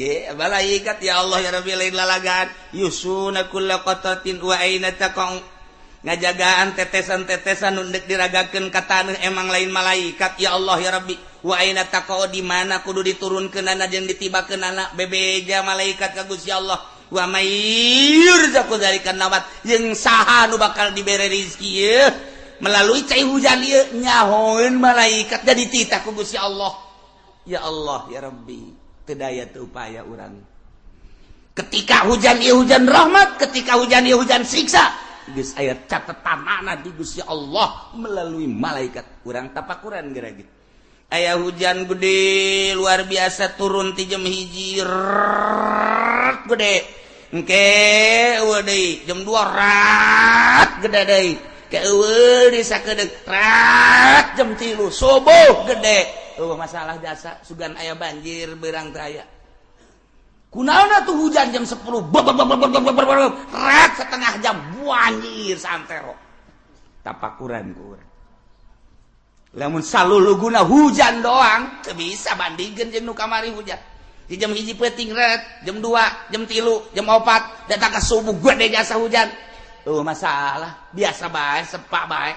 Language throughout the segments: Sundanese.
Je malaikat, ya Allah ya Rabbi, lain lalagaan. Yuhshuna kulla qatratin wa aina taqa'u, ngajagaan tetesan-tetesan nu deuk diragakeun ka taneuh, emang lain malaikat, ya Allah ya Rabbi. Wa aina taqa'u, di mana kudu diturunkeunana jeung ditibakeunana, bebeja malaikat ka Gusti Allah. Wa may yurzaqu dzalika nabat, jeung saha nu bakal dibere rizki ieu melalui cai hujan ieu, nyahoeun malaikat, jadi titah ku Gusti Allah. Ya Allah ya Rabbi, teu daya teu upaya urang. Ketika hujan ieu hujan rahmat, ketika hujan ieu hujan siksa, geus aya catetanana di Gusti Allah melalui malaikat. Urang tapakuran geura gitu. Aya hujan gede luar biasa turun ti jam 1, ret, gede. Engke eueuh deui jam 2, rat, gede deui. Ke eueuh deui sakedeung, rat, jam 3 subuh gede. Eueuh masalah jasa, sugan aya banjir beurang teh aya. Kunaon tuh hujan jam 10 bab bab bab bab bab bab, rat, setengah jam banjir santero? Tapakuran ku urang. Lamun saluluguna hujan doang teu bisa bandingkeun jeung nu kamari. Hujan di jam 1 peuting, ret, jam 2, jam 3, jam 4, datang ke subuh gede jasa hujan. Oh, masalah biasa bae, sepak bae.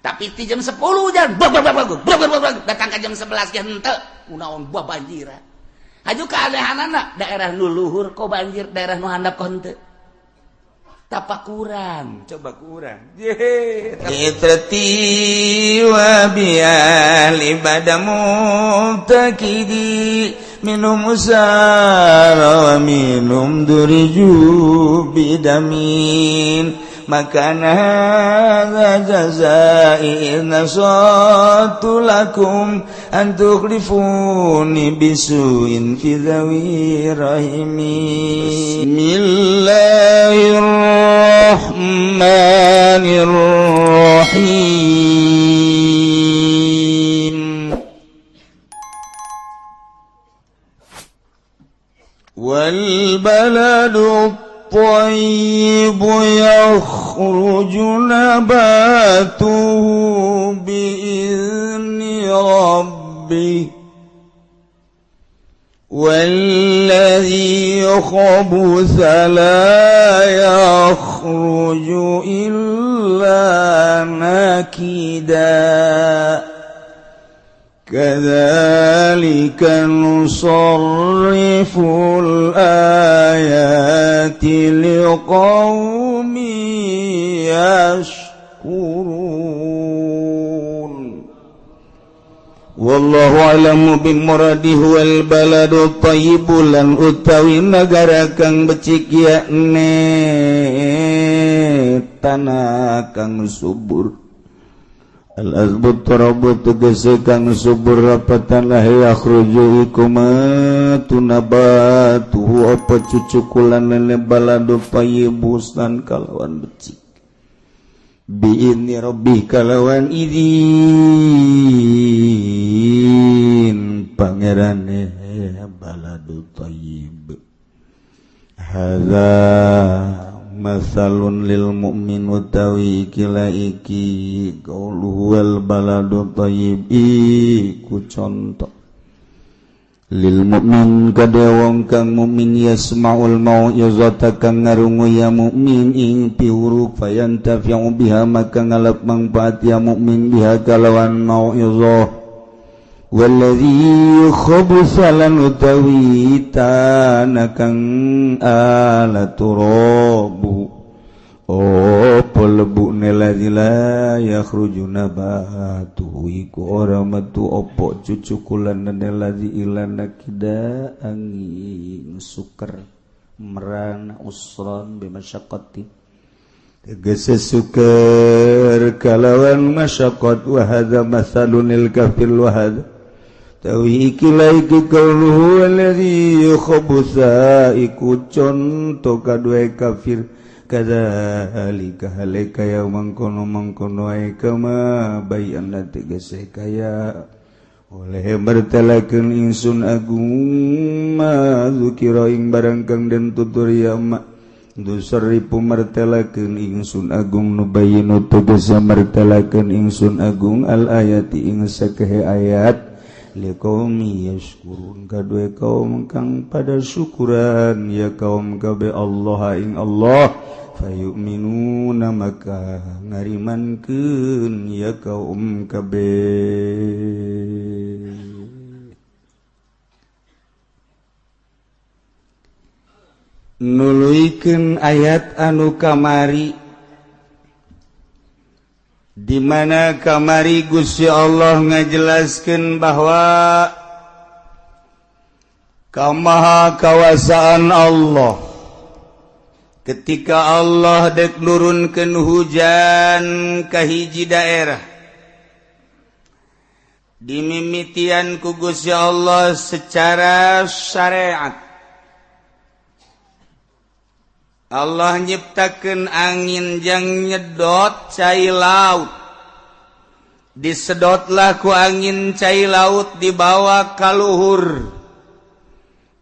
Tapi di jam 10 hujan bab bab bab bab bab bab, datang ke jam 11 ge henteu, kunaon buah banjiran? Haju keanehanana, daerah nu luhur kok banjir, daerah nu handap kok henteu. Tapakuran coba kurang. Fitrati wa biali bada mubtakidi minum usara wa minum duriju bidamin maka hadza jazai in nasatu lakum an tukhlifuni bisuin fi dhawi rahimi. Bismillahirrahmanirrahim. Wal baladu الطيب يخرج نباته بإذن ربه والذي خبث لا يخرج إلا نكدا كذلك نصرف الآيات لقوم يشكرون. Wallahu a'lamu bimuradihi. Wal baladu thayyibu lan utawi nagara kang becik yakne tanah kang subur. Al azbut turabu tegese kang subur rapatan lah yakhruju iku tunabatuhu apa cucukulan lele baladu thayyibu san kalawan becik bi'izni rabbih kalawan izin pangerane baladu thayyib. Hadza masalun lil mu'min utawi ikila iki qauluhu wal baladu thayyib iku contoh lil mukmin kade wong kang mukmin yasmaul mau'izata kang ngarungu ya mukmin ing piwuruk fayantafi'u biha maka ngalap mangfaat ya mukmin biha kalawan mau'izah. Walladzi khabusa lan utawi tanah kang ala turabu oh pelebukne ladzi la yakhruju nabatu iku ora metu opo cucukulan ladzi ilana kida angin suker merana usran bimasyaqqati tegese suker kalawan masyaqqat. Wa hadza masalunil kafir wa hadza tawi iki iki qauluhu alladzi khabusa iku conto kadue kafir. Kadzalika halika ya mangkono mangkono ae kama bayan tegese kaya oleh mertelakeun ingsun agung ma zukira ing barang kang den tutur ya ma dusaripu mertelakeun ingsun agung nubayinu tegese mertelakeun ingsun agung al ayati ing sakehe ayat. Liqaumi yashkurun kadue kaum kang pada syukuran ya kaum kabe Allah ing Allah fayu'minuna maka ngarimankeun ya kaum kabe. Nuluikeun ayat anu kamari di mana kamari Gusti Allah ngajelaskeun bahwa kamaha kawasaan Allah ketika Allah dek nurunkeun hujan ka hiji daerah dimimitian ku Gusti Allah secara syariat. Allah nyiptakeun angin jang nyedot cai laut. Disedotlah ku angin cai laut dibawa ka luhur.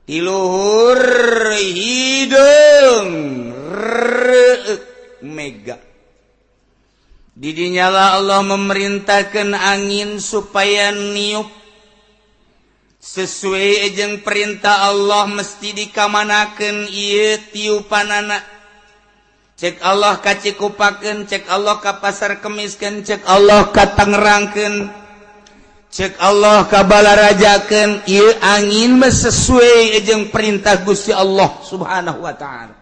Di luhur hideung reuk mega. Didinyalah Allah memerintahkan angin supaya niup sesuai jeung perintah Allah mesti dikamanakeun ieu tiupanana. Cek Allah ka Cikupakeun, cek Allah ka Pasar Kemiskeun, cek Allah ka Tangerangkeun, cek Allah ka Balarajakeun, ieu angin mah sesuai jeung perintah Gusti Allah Subhanahu wa taala.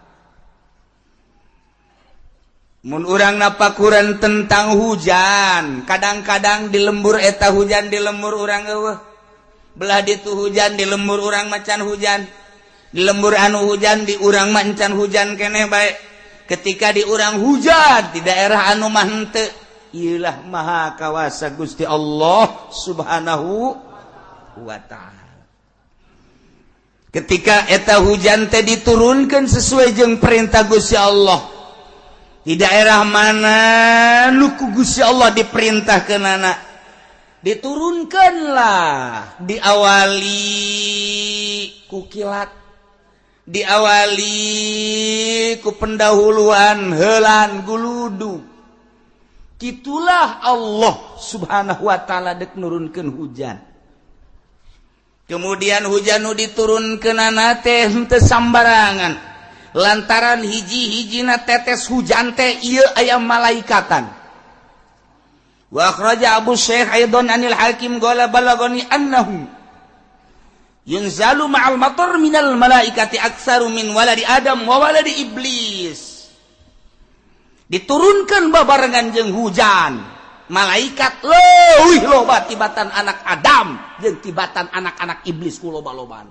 Mun urang napakuran tentang hujan, kadang-kadang di lembur eta hujan di lembur urang eueuh. Belah ditu hujan di lembur urang macan hujan, di lembur anu hujan di urang macan hujan keneh bae. Ketika di urang hujan di daerah anu mah henteu, ieulah maha kawasa Gusti Allah Subhanahu wa taala. Ketika eta hujan teh diturunkeun sesuai jeung perintah Gusti Allah, di daerah mana nu ku Gusti Allah diperintahkeunana diturunkanlah, diawali ku kilat, diawali ku pendahuluan heulan guludu. Kitulah Allah Subhanahu wa taala dek nurunkeun hujan. Kemudian hujan nu diturunkeunana teh henteu sambarangan. Lantaran hiji-hijina tetes hujan teh ieu aya malaikatan. Wa akhraja Abu Syekh aidan anil Hakim qala balagani annahu yunzalu ma'al matar minal malaikati aktsaru min waladi Adam wa waladi Iblis. Diturunkan babarengan jeung hujan malaikat leuwih loba tibatan anak Adam jeung tibatan anak-anak iblis ku loba-lobana.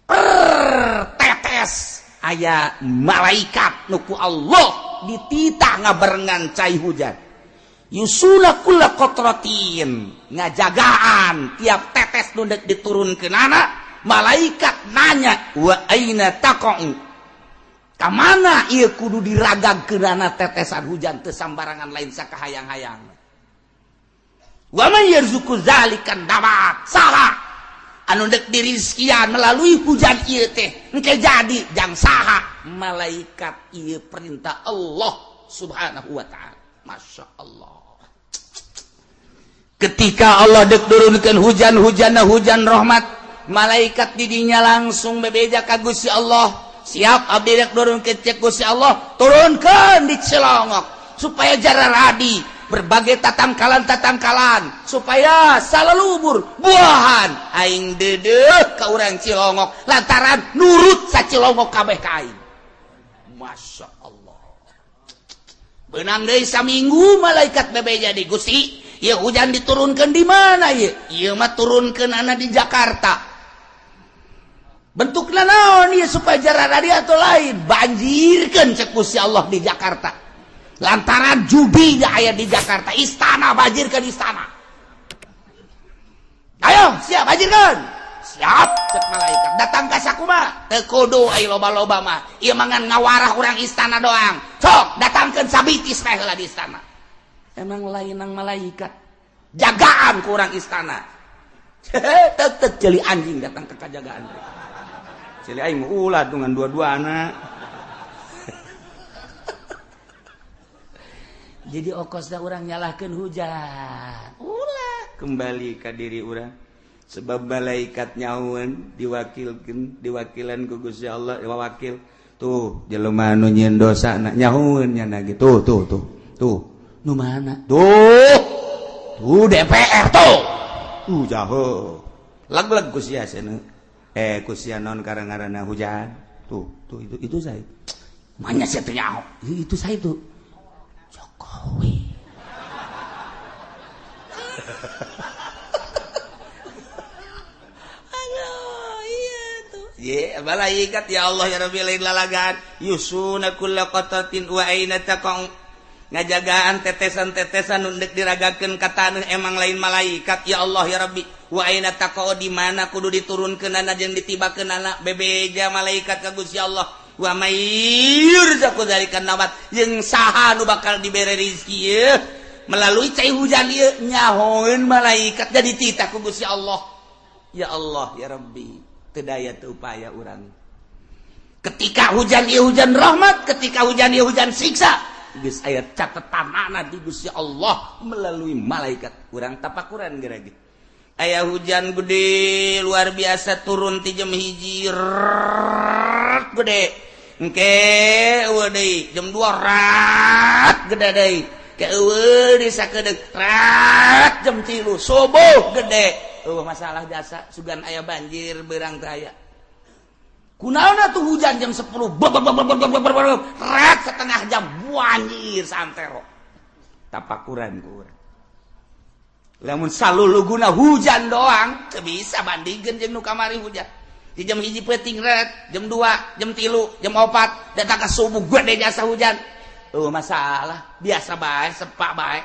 Per tetes aya malaikat nu ku Allah dititah ngabarengan cai hujan. Yusula kulla qatratin, ngajagaan tiap tetes nu dek diturunkeunana malaikat nanya wa aina taqa'u, ka mana ieu kudu diragagkeunana tetesan hujan teu sambarangan lain sakahayang-hayang. Wa man yarzuqu zalikan dabat, saha anu dek dirizkian melalui hujan ieu teh engke jadi jang saha malaikat ieu perintah Allah Subhanahu wa taala. Masya Allah. Ketika Allah dek turunkan hujan-hujan hujan rahmat, malaikat didinya langsung bebeja ka Gusti Allah. Siap abdi dek turunkeun cek Gusti Allah, turunkeun di Cilongok supaya jararadi berbagai tatangkalan-tatangkalan supaya salalubur buahan aing deudeuh ka urang Cilongok lantaran nurut sa Cilongok kabeh ka aing. Masya Allah. Benang deui saminggu malaikat bebeja di Gusti, ieu hujan diturunkan di mana ieu? Ieu mah turunkeunana di Jakarta. Bentukna naon ieu supaya jararadi atau lain? Banjirkeun cek Gusti Allah di Jakarta. Lantaran judi aya di Jakarta, istana banjirkeun istana. Ayo, siap banjirkeun. Siap cek malaikat. Datang ka sakumaha? Teu kudu ai loba-loba mah. Ieu mah ngan ngawarah urang istana doang. Sok datangkeun sabitis bae heula di istana. Emang lain nang malaikat jagaan kurang istana. Tetep jeli anjing datang ke kajagaan. Jeli aing ulah dengan dua-dua anak. Jadi okosna urang nyalahkeun hujan. Ulah kembali ka diri urang. Sebab malaikat nyawan diwakilkan, diwakilan ku Gusti Allah, wakil tuh jelema nu nyieun dosa na nyahueun nya gitu. Tuh, tuh, tuh, tuh, nu mana tuh, tuh DPR tuh, tuh jauh lag-lag ku sia cenah, eh, ku sia non karang-ngaranna hujan tuh, tuh, itu saya mana sia teh nyaho itu saya tuh Jokowi. Aduh, iya tuh. Ye, malaikat, ya Allah ya Rabbi, lain lalagaan. Yusuna kulla qatatin wa aina taqau, ngajagaan tetesan-tetesan nu deuk diragakeun ka taneuh, emang lain malaikat, ya Allah ya Rabbi. Wa aina taqau, di mana kudu diturunkeunana jeung ditibakeunana, bebeja malaikat ka Gusti Allah. Wa may yurzaqu dzalika nabat, jeung saha nu bakal dibere rizki ieu melalui cai hujan ieu, nyahoeun malaikat, jadi titah ku Gusti Allah. Ya Allah ya Rabbi, teu daya teu upaya urang. Ketika hujan ieu hujan rahmat, ketika hujan ieu hujan siksa, geus aya catetanana di Gusti Allah melalui malaikat. Urang tapakuran geura ge aya hujan gede luar biasa turun ti jam 1 gede, engke eueuh deui jam 2 rat gede deui, ke eueuh di sakedeung rat jam 3 subuh gede. Eueuh masalah jasa sugan aya banjir beurang teh aya. Kunaon atuh hujan jam 10 rat setengah jam banjir santero. Tapakuran ku urang. Lamun saluluguna hujan doang teu bisa bandingkeun jeung nu kamari hujan. Di jam 1 peuting ret, jam 2, jam 3, jam 4 datang ka subuh gede jasa hujan. Eueuh masalah, biasa bae, sepak bae.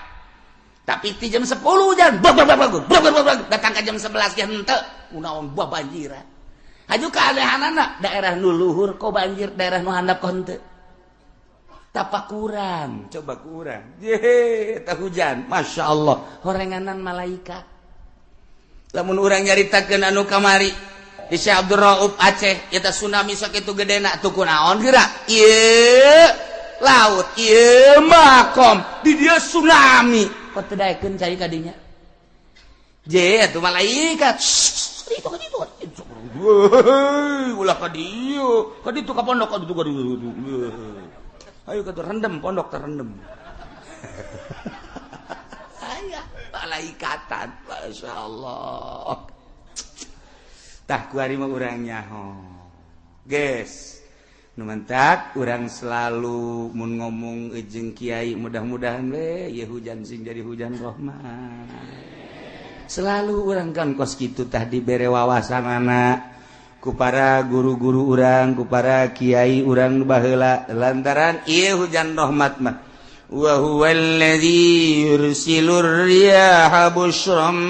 Tapi di jam 10 hujan, bag bag bag bag bag bag, datang ka jam 11 ge henteu, kunaon buah banjiran. Haju keanehanana, daerah nu luhur kok banjir, daerah nu handap kok henteu. Tapakuran, coba kurang. Ye, tah hujan, Masya Allah, horenganan malaikat. Lamun urang nyaritakeun anu kamari di Syekh Abdul Rauf Aceh, eta tsunami sakitu gedena tuh kunaon geura? Ieu laut, ieu makom, di dia tsunami. Kok teu daekeun cai ka dinya? Je, atuh malaikat. Itu ka ditu. Ulah ka dieu, ka ditu ka pondok, ka ditu ka ditu. Ayo ka rendem pondok terendem. Aya malaikatan, Masya Allah. Tah kuari mah urang nyaho. Geus. Nu mentak urang selalu mun ngomong jeung kiai, mudah-mudahan we ieu hujan sing jadi hujan rahmat. Selalu urang kan kos kitu tah dibere wawasanana ku para guru-guru urang, ku para kiai urang baheula, lantaran ieu hujan rahmat mah wa huwallazi yursilur riyaha busyran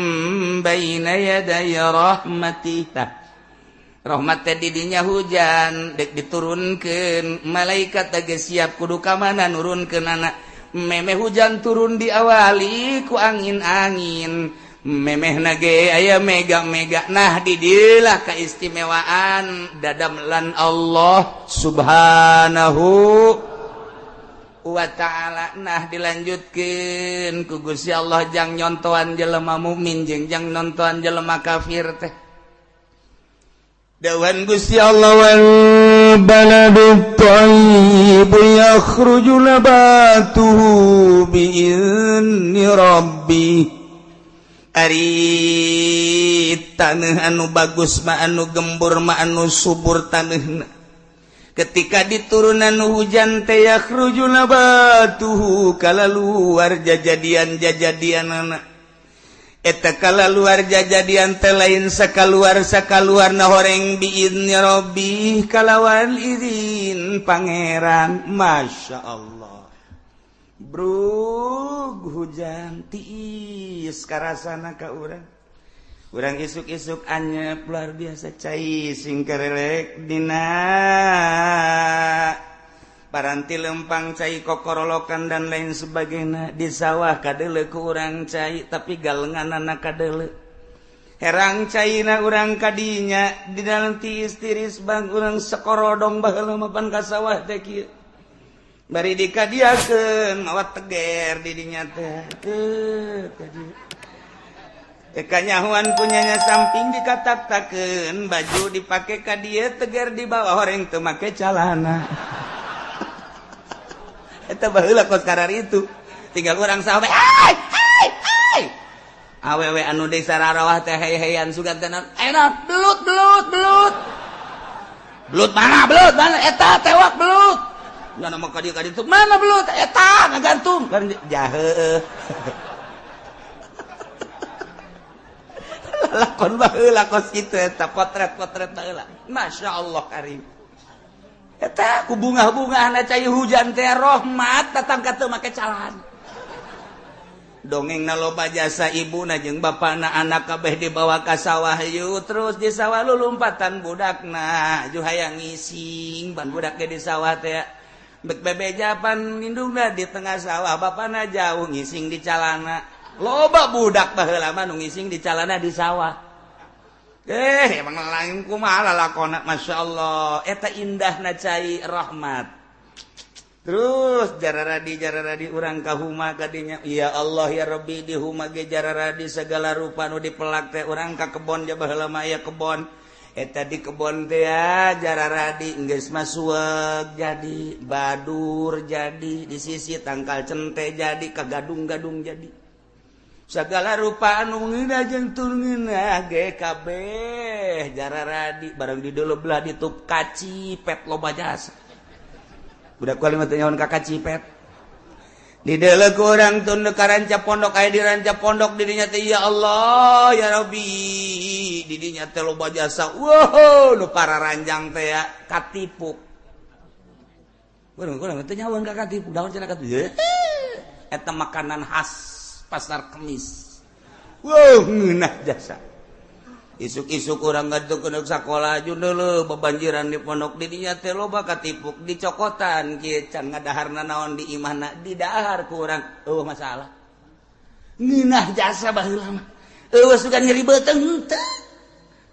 baina yaday rahmatih. Rahmat teh di dinya hujan dek diturunkeun malaikat teh siap kudu ka mana nurunkeunana. Memeh hujan turun diawali ku angin-angin, memeh nage aya mega-mega. Nah didilah keistimewaan dadamlan Allah Subhanahu wa ta'ala. Nah dilanjutkeun ku Gusti Allah jang nyontoan jelema mukmin jeung jang nontoan jelema kafir teh. Dawan Gusti Allah wal baladut thayyib yakhruju nabatuhu bi'izni rabbih. Ari taneuh anu bagus mah anu gembur mah anu subur taneuhna. Ketika diturunan hujan teh yakhruju nabatuhu kalaluar jajadian-jajadianana. Eta kalaluar jajadian teh lain sakaluar sakaluarna horeng biizni rabbih kalawan izin pangeran. Masya Allah. Brug hujan tiis karasana ka urang. Urang isuk-isuk anyep luar biasa cai sing karelek dina paranti lempang cai kokorolokan dan lain sebagainya. Di sawah kadele ku urang cai tapi galenganana kadele. Herang caina urang kadinya di dalam tiis tiris bang urang sekorodong baheula mapan ka sawah teh kieu. Bari dikadiakeun mawa teger di dinya teh. Teu kadieu. Kanyahuan punyanya samping dikatak-takeun baju dipake ka dieu teger di bawah orang teu make calana. Eta baheula kos karar itu. Tinggal urang sahabat, hai hai hai. Awewe anu desa rarawah teh hey-heyan sugan teh enak belut belut belut. Belut mana belut mana eta tewak belut. Nya mah ka dieu ka ditu mana belut eta ngagantung kan jahe. Lakon baheula kos kitu eta potret-potret baheula. Masya Allah karim. Eta ku bunga-bungahna cai hujan teh rahmat datang ka teu make calana. Dongengna loba jasa ibuna jeung bapana anak kabeh dibawa ka sawah yeuh terus di sawah lulumpatan budakna ju hayang ngising ban budak ge di sawah teh bek bebejapan indungna di tengah sawah bapana jauh ngising di calana. Loba budak baheula mah nu ngising di calana di sawah. Emang lain kumaha lalakona masyaallah eta indahna cai rahmat. Terus jararadi urang ka huma kadinya ya Allah ya Rabbi di huma ge jararadi segala rupa nu dipelak teh urang ka kebon ja baheula mah aya kebon. Eta di kebon teh jararadi geus mah suweg jadi badur jadi di sisi tangkal cente jadi ka gadung-gadung jadi. Segala rupa anu ngeunah jeung teu ngeunah ge kabeh jararadi barang di deuleu belah ditup kacipet loba jasa. Budak kuali mah teu nyahoan ka kacipet. Di deuleu ku urang tun ka ranca pondok aya di ranca pondok di dinya teh ya Allah ya Rabbi di dinya teh loba jasa. Wow nu pararanjang teh ya katipuk. Urang teu nyahoan ka katipuk daun cenah katipuk. Eta makanan khas pasar Kemis. Wow, ngeunah jasa. Isuk-isuk urang ngaduk ke sakola jundul bebanjiran di pondok di dinya teh loba katipuk dicokotan kieu can ngadaharna naon di imahna didahar ku urang eueuh masalah. Ngeunah jasa baheula mah. Eueuh sugan nyeri beuteung teu.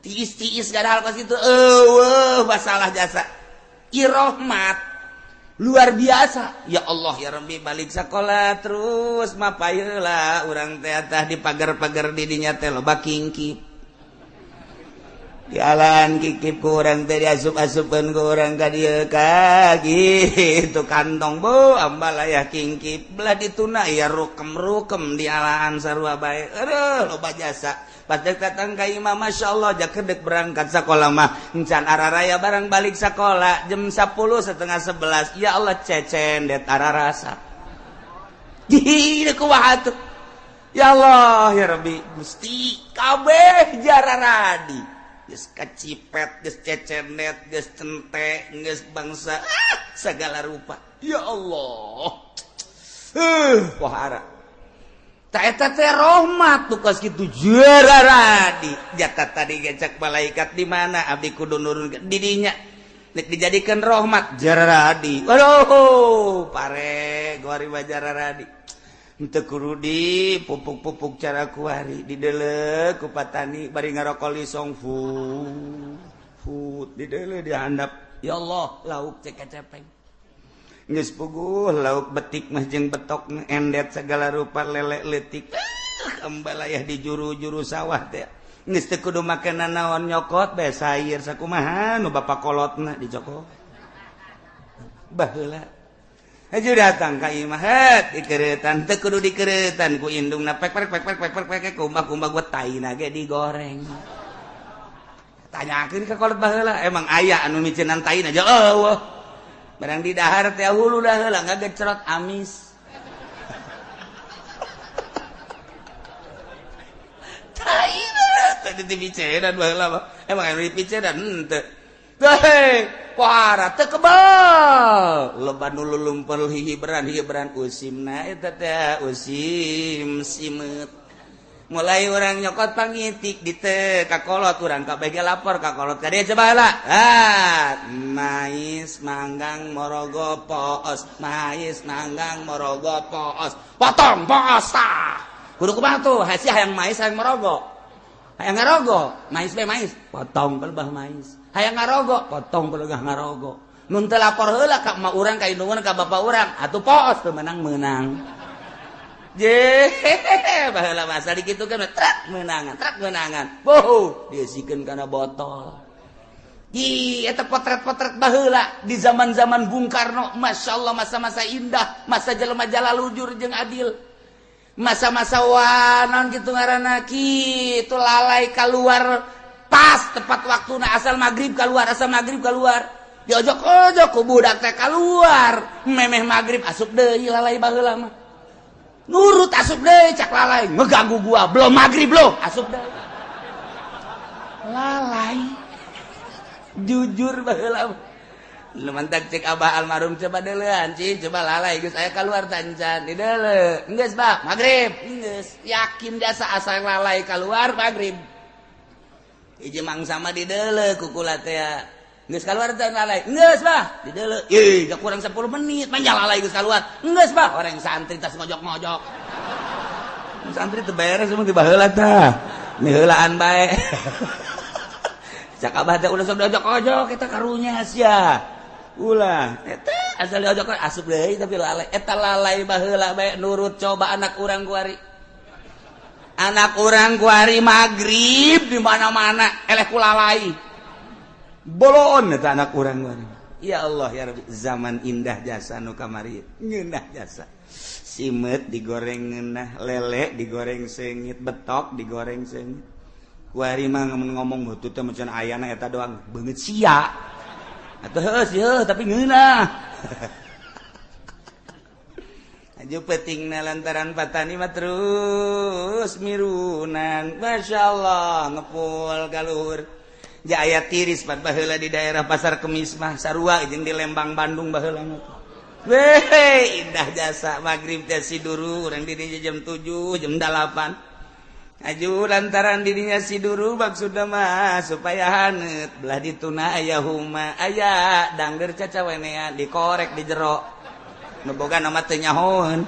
Tiis-tiis gadahal kos kitu eueuh masalah jasa. Irahmat luar biasa ya Allah ya Rabbi balik sekolah terus mapayeula urang teh tah di pagar-pagar di dinya teh loba kingkip dialan kikip ku urang teh diasup-asupkeun ku urang ka dieu ka kitu kantong bu ambalayah kingkip belah dituna ya rukem-rukem dialaan sarua bae aduh loba jasa pas dek datang ka imah masyaallah jakedek berangkat sekolah mah encan araraya barang balik sekolah jam 10 setengah 11 ya Allah cecen det ararasa jih kumaha tuh ya Allah ya Rabbi Gusti kabeh jararadi geus kacipet geus cecenet geus cente geus bangsa segala rupa ya Allah wahara eta teh rahmat tuh kitu jararadi jata tadi gecak malaikat di mana abdi kudu nurun di dinya nek dijadikan rahmat jararadi aduh pare gori mah jararadi henteu kudu di pupuk-pupuk cara kuari di deuleu ku patani bari ngarokok lisong fu di deuleu dihandap ya Allah lauk cek kacepeng geus puguh lauk betik mah jeung betok endet segala rupa lele leutik ambalayah di juru-juru sawah teh geus teu kudu make nanaon nyokot bae sayur sakumaha nu bapa kolotna dicokot baheula haju datang ka imah het dikeureutan teu kudu dikeureutan ku indungna pek pek pek pek pek pek kumbah-kumbah gua taina ge digoreng tanyakeun ka kolot baheula emang aya anu miceunan taina aja eueuh barang di dahar teh hulu dah heula ngagecerot amis. Tai teh dipicenan baheula mah. Emang anu dipicenan henteu. Heh, pohara teu kebal. Loba nu lulumpel hihibran-hihibran usimna eta teh usim simeut. Mulai orang nyokot pangitik di teh kakolot urang kabeh ge lapor kakolot ka dieu coba heula. Ah, mais manggang morogo poos, mais manggang morogo poos. Potong poos tah. Kudu kumaha tuh? Hasiah hayang mais hayang morogo. Hayang ngarogo, mais be mais, potong pelebah mais. Hayang ngarogo, potong pelegah ngarogo. Mun teu lapor heula ka emak urang ka indung ka bapak urang, atuh poos teu menang-menang. Je baheula mah asal dikitu kan truk meunangan boh diisikeun kana botol. Ih eta potret-potret baheula di zaman-zaman Bung Karno, Masya Allah masa-masa indah, masa jelema jalalujur jeung adil. Masa-masa wanon kitu ngaranna kitu lalai keluar pas tepat waktuna asal maghrib keluar, asal maghrib keluar. Diojok-ojok ku budak teh keluar, memeh maghrib asup deui lalai baheula mah. Nurut asup deui cak lalai, ngeganggu gua, belum maghrib lo, asup deui. Lalai. Jujur baheula. Lu mantak cek abah almarhum coba deuleuan, cing, coba lalai geus aya keluar tancan, dideuleu. Geus, Pak, maghrib. Geus, yakin jasa asal lalai keluar maghrib. Hiji mangsa mah dideuleu ku kula teh. Geus keluar teh lalai. Geus, Bah, dideuleu. Ih, da kurang 10 menit mah lalai geus keluar. Geus, Bah, orang santri tas ngojok-ngojok. Santri teu beres emang di baheula tah. Miheulaan bae. Cak abah teh ulah sok diojok-ojok eta karunya sia. Ulah, eta asal diojok asup deui tapi lalai. Eta lalai baheula bae nurut coba anak urang kuari. Anak urang kuari magrib di mana-mana eleh ku lalai. Boloon eta anak urang kuari. Ya Allah ya Rabbi, zaman indah jasa nu kamari. Ngeunah jasa. Simet digoreng ngeunah, lele digoreng seungit, betok digoreng seungit. Kuari mah ngomong butut teh macan ayana eta doang beungeut sia. Atuh heuh sih tapi ngeunah. Aju petingna lantaran patani mah terus mirunan. Masya Allah ngepul ka luhur. Ja aya tiris pan baheula di daerah Pasar Kemis mah sarua jeung di Lembang Bandung baheula mah. Weh indah jasa magrib teh siduru urang di dinya jam 7 jam 8. Aju lantaran dirinya siduru maksudna mah supaya haneut belah dituna aya huma aya dangder cacawenea dikorek di jero. Nu boga nama teu nyahoeun.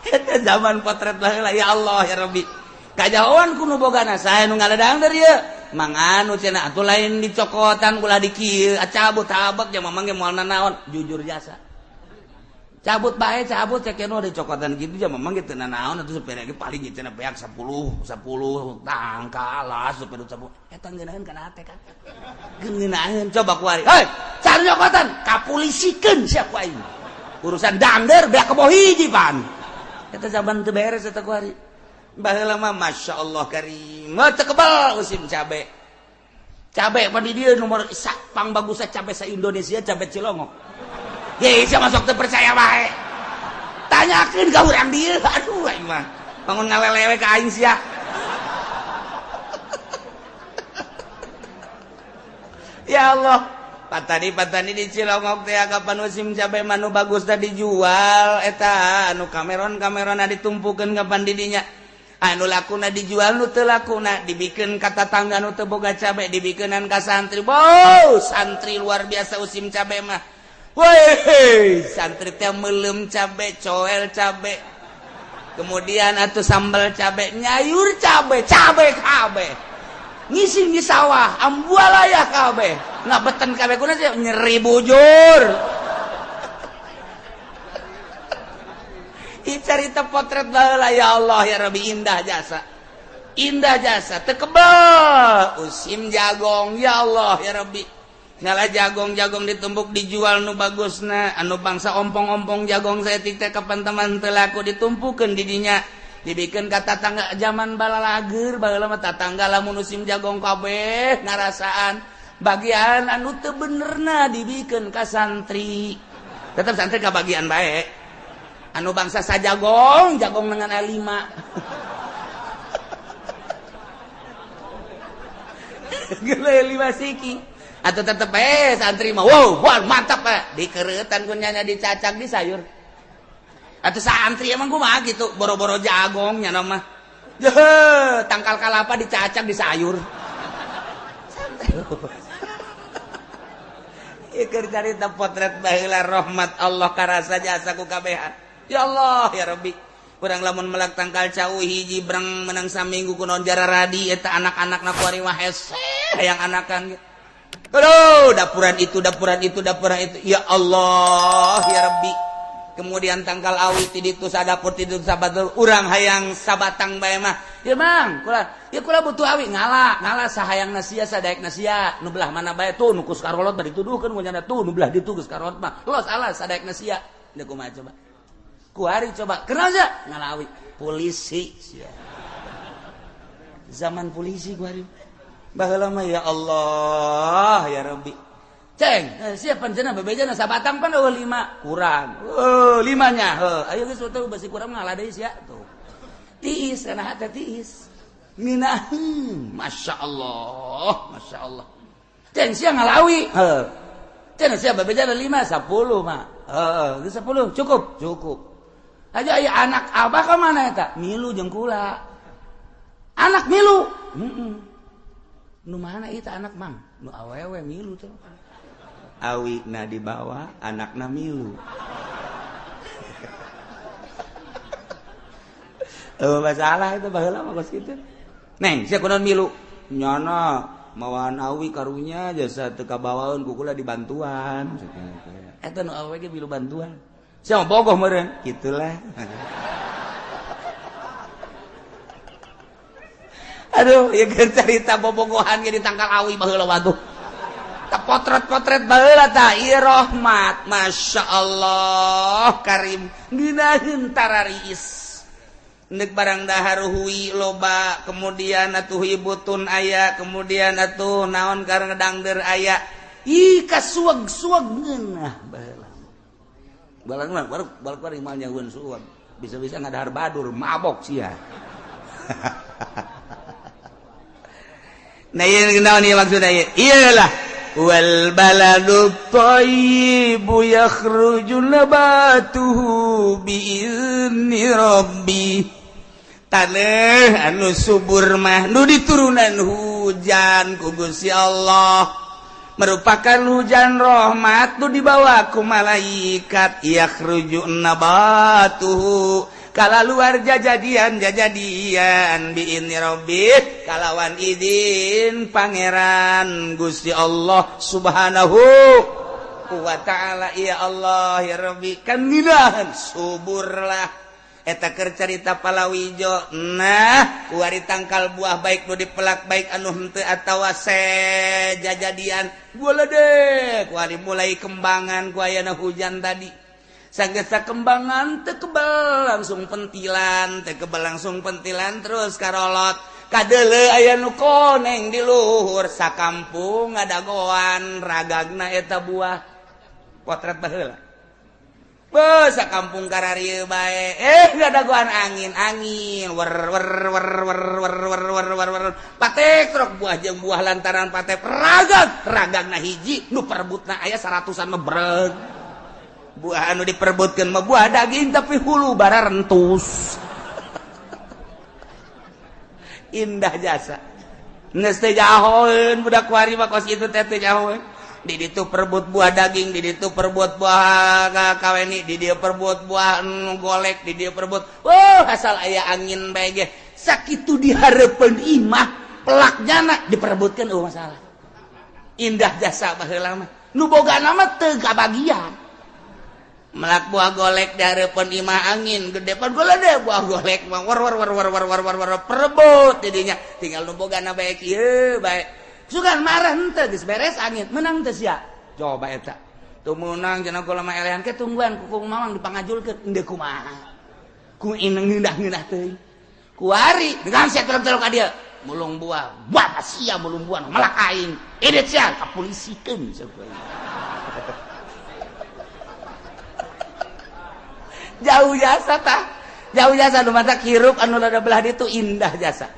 Eta zaman potret baheula ya Allah ya Rabbi. Kajahoan ku nu bogana saha nu ngaledangder ieu? Mang anu cenah atuh lain dicokotan ulah di kieu, cabut tabek ja mamang ge moal nanaon, jujur jasa. Cabut bae cabut cek nu dicokotan kitu ja mamang ge teu nanaon atuh supir ge paling cenah beak 10 10 tangkal lah supir 10. Eta ngeunaheun kana hate kan. Ngeunaheun coba ku ari. Hei, cari nyokotan kapulisikeun sia ku aing. Urusan dangder beak kebo hiji pan. Eta zaman teu beres eta ku ari. Baheula mah Masya Allah karim. Teu kebal musim cabe. Cabe pan di dieu nomor pang bagusna cabe sa Indonesia cabe Cilongok. Ye sia masuk teu percaya bae. Tanyakeun ka urang dieu. Aduh aing mah. Bangun ngalelewe ka aing sia. Ya Allah, patani-patani di Cilongok teh kapan musim cabe mah nu bagus teh dijual eta anu kameron-kamerona ditumpukeun kapan di dinya. Anu lakuna dijual nu teu lakuna dibikeun ka tatangga nu teu boga cabe dibikeunan ka santri. Wow, santri luar biasa musim cabe mah. Woi, santri teh meuleum cabe, coel cabe. Kemudian atuh sambal cabe, nyayur cabe, cabe kabeh. Ngising di sawah, ambualaya kabeh. Ngabeten kabeh kuna sih nyeri bujur. Carita potret baheula ya Allah ya Rabbi indah jasa. Indah jasa teu kebel usim jagong ya Allah ya Rabbi. Ngala jagong-jagong ditumbuk dijual nu bagusna anu bangsa ompong-ompong jagong saeutik teh kapan teman teu laku ditumpukeun di dinya. Dibikeun ka tatangga zaman balalager baheula mah tatangga lamun musim jagong kabeh ngarasaan bagian anu teu benerna dibikeun ka santri. Tetep santri ka bagian bae. Anu bangsa sajagong, jagong dengan A5. Gele 5 siki. Atau tetep santri mah, wow, wah mantap pak. Dikeretan kunyanya dicacak di sayur. Atau santri emang kumaha gitu, boro-boro jagong nya mah. Jeh, tangkal kalapa dicacak di sayur. Santri. Ieu keur carita potret baheula rahmat Allah karasa jasa ku kabehan. Ya Allah ya Rabbi. Urang lamun melak tangkal cau hiji breng menang saminggu kunaon jararadi eta anak-anakna kuari mah hese hayang anakan. Aduh, dapuran itu, dapuran itu, dapuran itu. Ya Allah ya Rabbi. Kemudian tangkal awi ti ditu sadapur ti ditu sabatur urang hayang sabatang bae mah. Ya Mang, kula ya kula butuh awi ngala, ngala sahayang sia sadaek sia nu belah mana bae tuh nu kus karolot bari dituduhkeun ku nyana tuh nu belah ditu geus karolot mah. Los alas sadaek sia. Deuk kumaha coba? Kuari coba. Kenal sia ngala awi polisi sia. Zaman polisi kuari. Baheula mah ya Allah ya Rabbi. Ceng, siapa cenah bebejana sabatang pan eueuh 5 kurang. Heuh, limanya heuh. Ayo geus teu basi kurang ngalah deui sia tuh. Tiis kana hate tiis. Ngeunaheun, masyaallah, masyaallah. Ceng sia ngalawi, heuh. Cenah sia bebejana 5 10 mah. Heuh, geus 10 cukup, cukup. Aja aya anak abah ka mana eta? Milu jeung kula. Anak milu. Heeh. Nu mana ieu anak mang? Nu awewe milu teh. Awi na dibawa anakna milu. Masalah itu baheula mah kos kitu. Neng, sia kunaon milu? Nyana mawaan awi karunya jasa teu kabawaeun ku kula dibantuan. Eta nu awewe ge milu bantuan. Sia mah bogoh meureun, kitulah. Aduh, ieu keur carita bobogohan ge ditangkal awi baheula waduh. Potret-potret baheula tah ieu rahmat masyaallah karim ngeunaheun tarariis neuk barang dahar hui loba kemudian atuh ibutun aya kemudian atuh naon karena dangder aya ih kasueg-sueg ngeunah baheula balang mah baru bari mal nyahueun sueg bisa-bisa ngadahar badur mabok sia. Nah ieu naon ieu maksudna ieu iyalah wal baladu thayyibu yakhruju nabatuhu bi'izni rabbi. Taneuh anu subur mah nu diturunan hujan ku Gusti Allah merupakan hujan rahmat nu dibawa ku malaikat yakhruju nabatuhu kala luar jajadian jajadian bi'izni rabbi kalawan izin pangeran Gusti Allah subhanahu wa ta'ala. Ya Allah ya Rabbi kan nginahan suburlah eta keur carita palawijo. Nah kuari tangkal buah baik nu dipelak baik anu henteu atawa sejajadian goledek kuari mulai kembangan ku ayana hujan tadi. Sagesa kembangan teu kebel langsung pentilan, teu kebel langsung pentilan terus karolot. Kadeuleu aya nu koneng di luhur sakampung ngadagoan ragagna eta buah. Potret baheula. Beuh sakampung kararieu bae. Ngadagoan angin, angin wer wer wer wer wer wer wer wer wer. Patek trok buah jeung buah lantaran patek ragag, ragagna hiji nu perebutna aya 100-an mah breg. Buah anu diperebutkeun mah buah daging tapi hulu bara rentus. Indah jasa. Geus teu jahoeun budak kuari mah kos kitu teh teu jahoeun. Di ditu perebut buah daging, di ditu perebut buah kaweni, di dieu perebut buah golek, di dieu perebut. Wah, asal aya angin bae ge. Sakitu dihareupeun imah, pelak nyana diperebutkeun eueuh masalah. Indah jasa baheula mah. Nu bogana mah teu kabagian. Melak buah golek dari imah angin gede pan golek buah golek mah war war war war war war war war perebut jadinya tinggal nu bogana bae kieu bae sugan marah henteu geus beres angin menang teu sia coba eta teu meunang cenah kula mah elehan ke tungguan ku mamang dipangajulkeun endeu kumaha ku ineng ngeunah-ngeunah teuing kuari dengan sia telok-telok ka dieu mulung buah buah sia mulung buah melak aing edet sia kapolisikeun sia. Jauh jasa tah, jauh jasa nu matak hirup anu rada belah ditu indah jasa.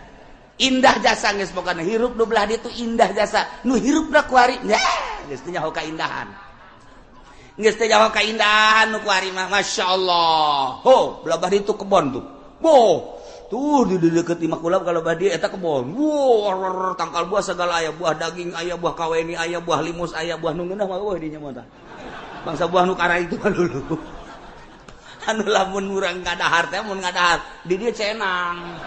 Indah jasa geus pokona hirup nu belah ditu indah jasa. Nu hirupna kuari geus teu nyaho kaindahan. Geus teu nyaho kaindahan nu kuari mah masyaallah. Ho, belah ditu kebon tuh. Boh, tuh di deukeut imah kula kalau belah dieu eta kebon. Wuh, tangkal buah segala aya, buah daging aya, buah kaweni aya, buah limus aya, buah nu ngeunah mah eueuh dinya mah tah. Bangsa buah nu kara itu mah dulu. Anu lamun urang ngadahar teh mun ngadahar di dieu cenang.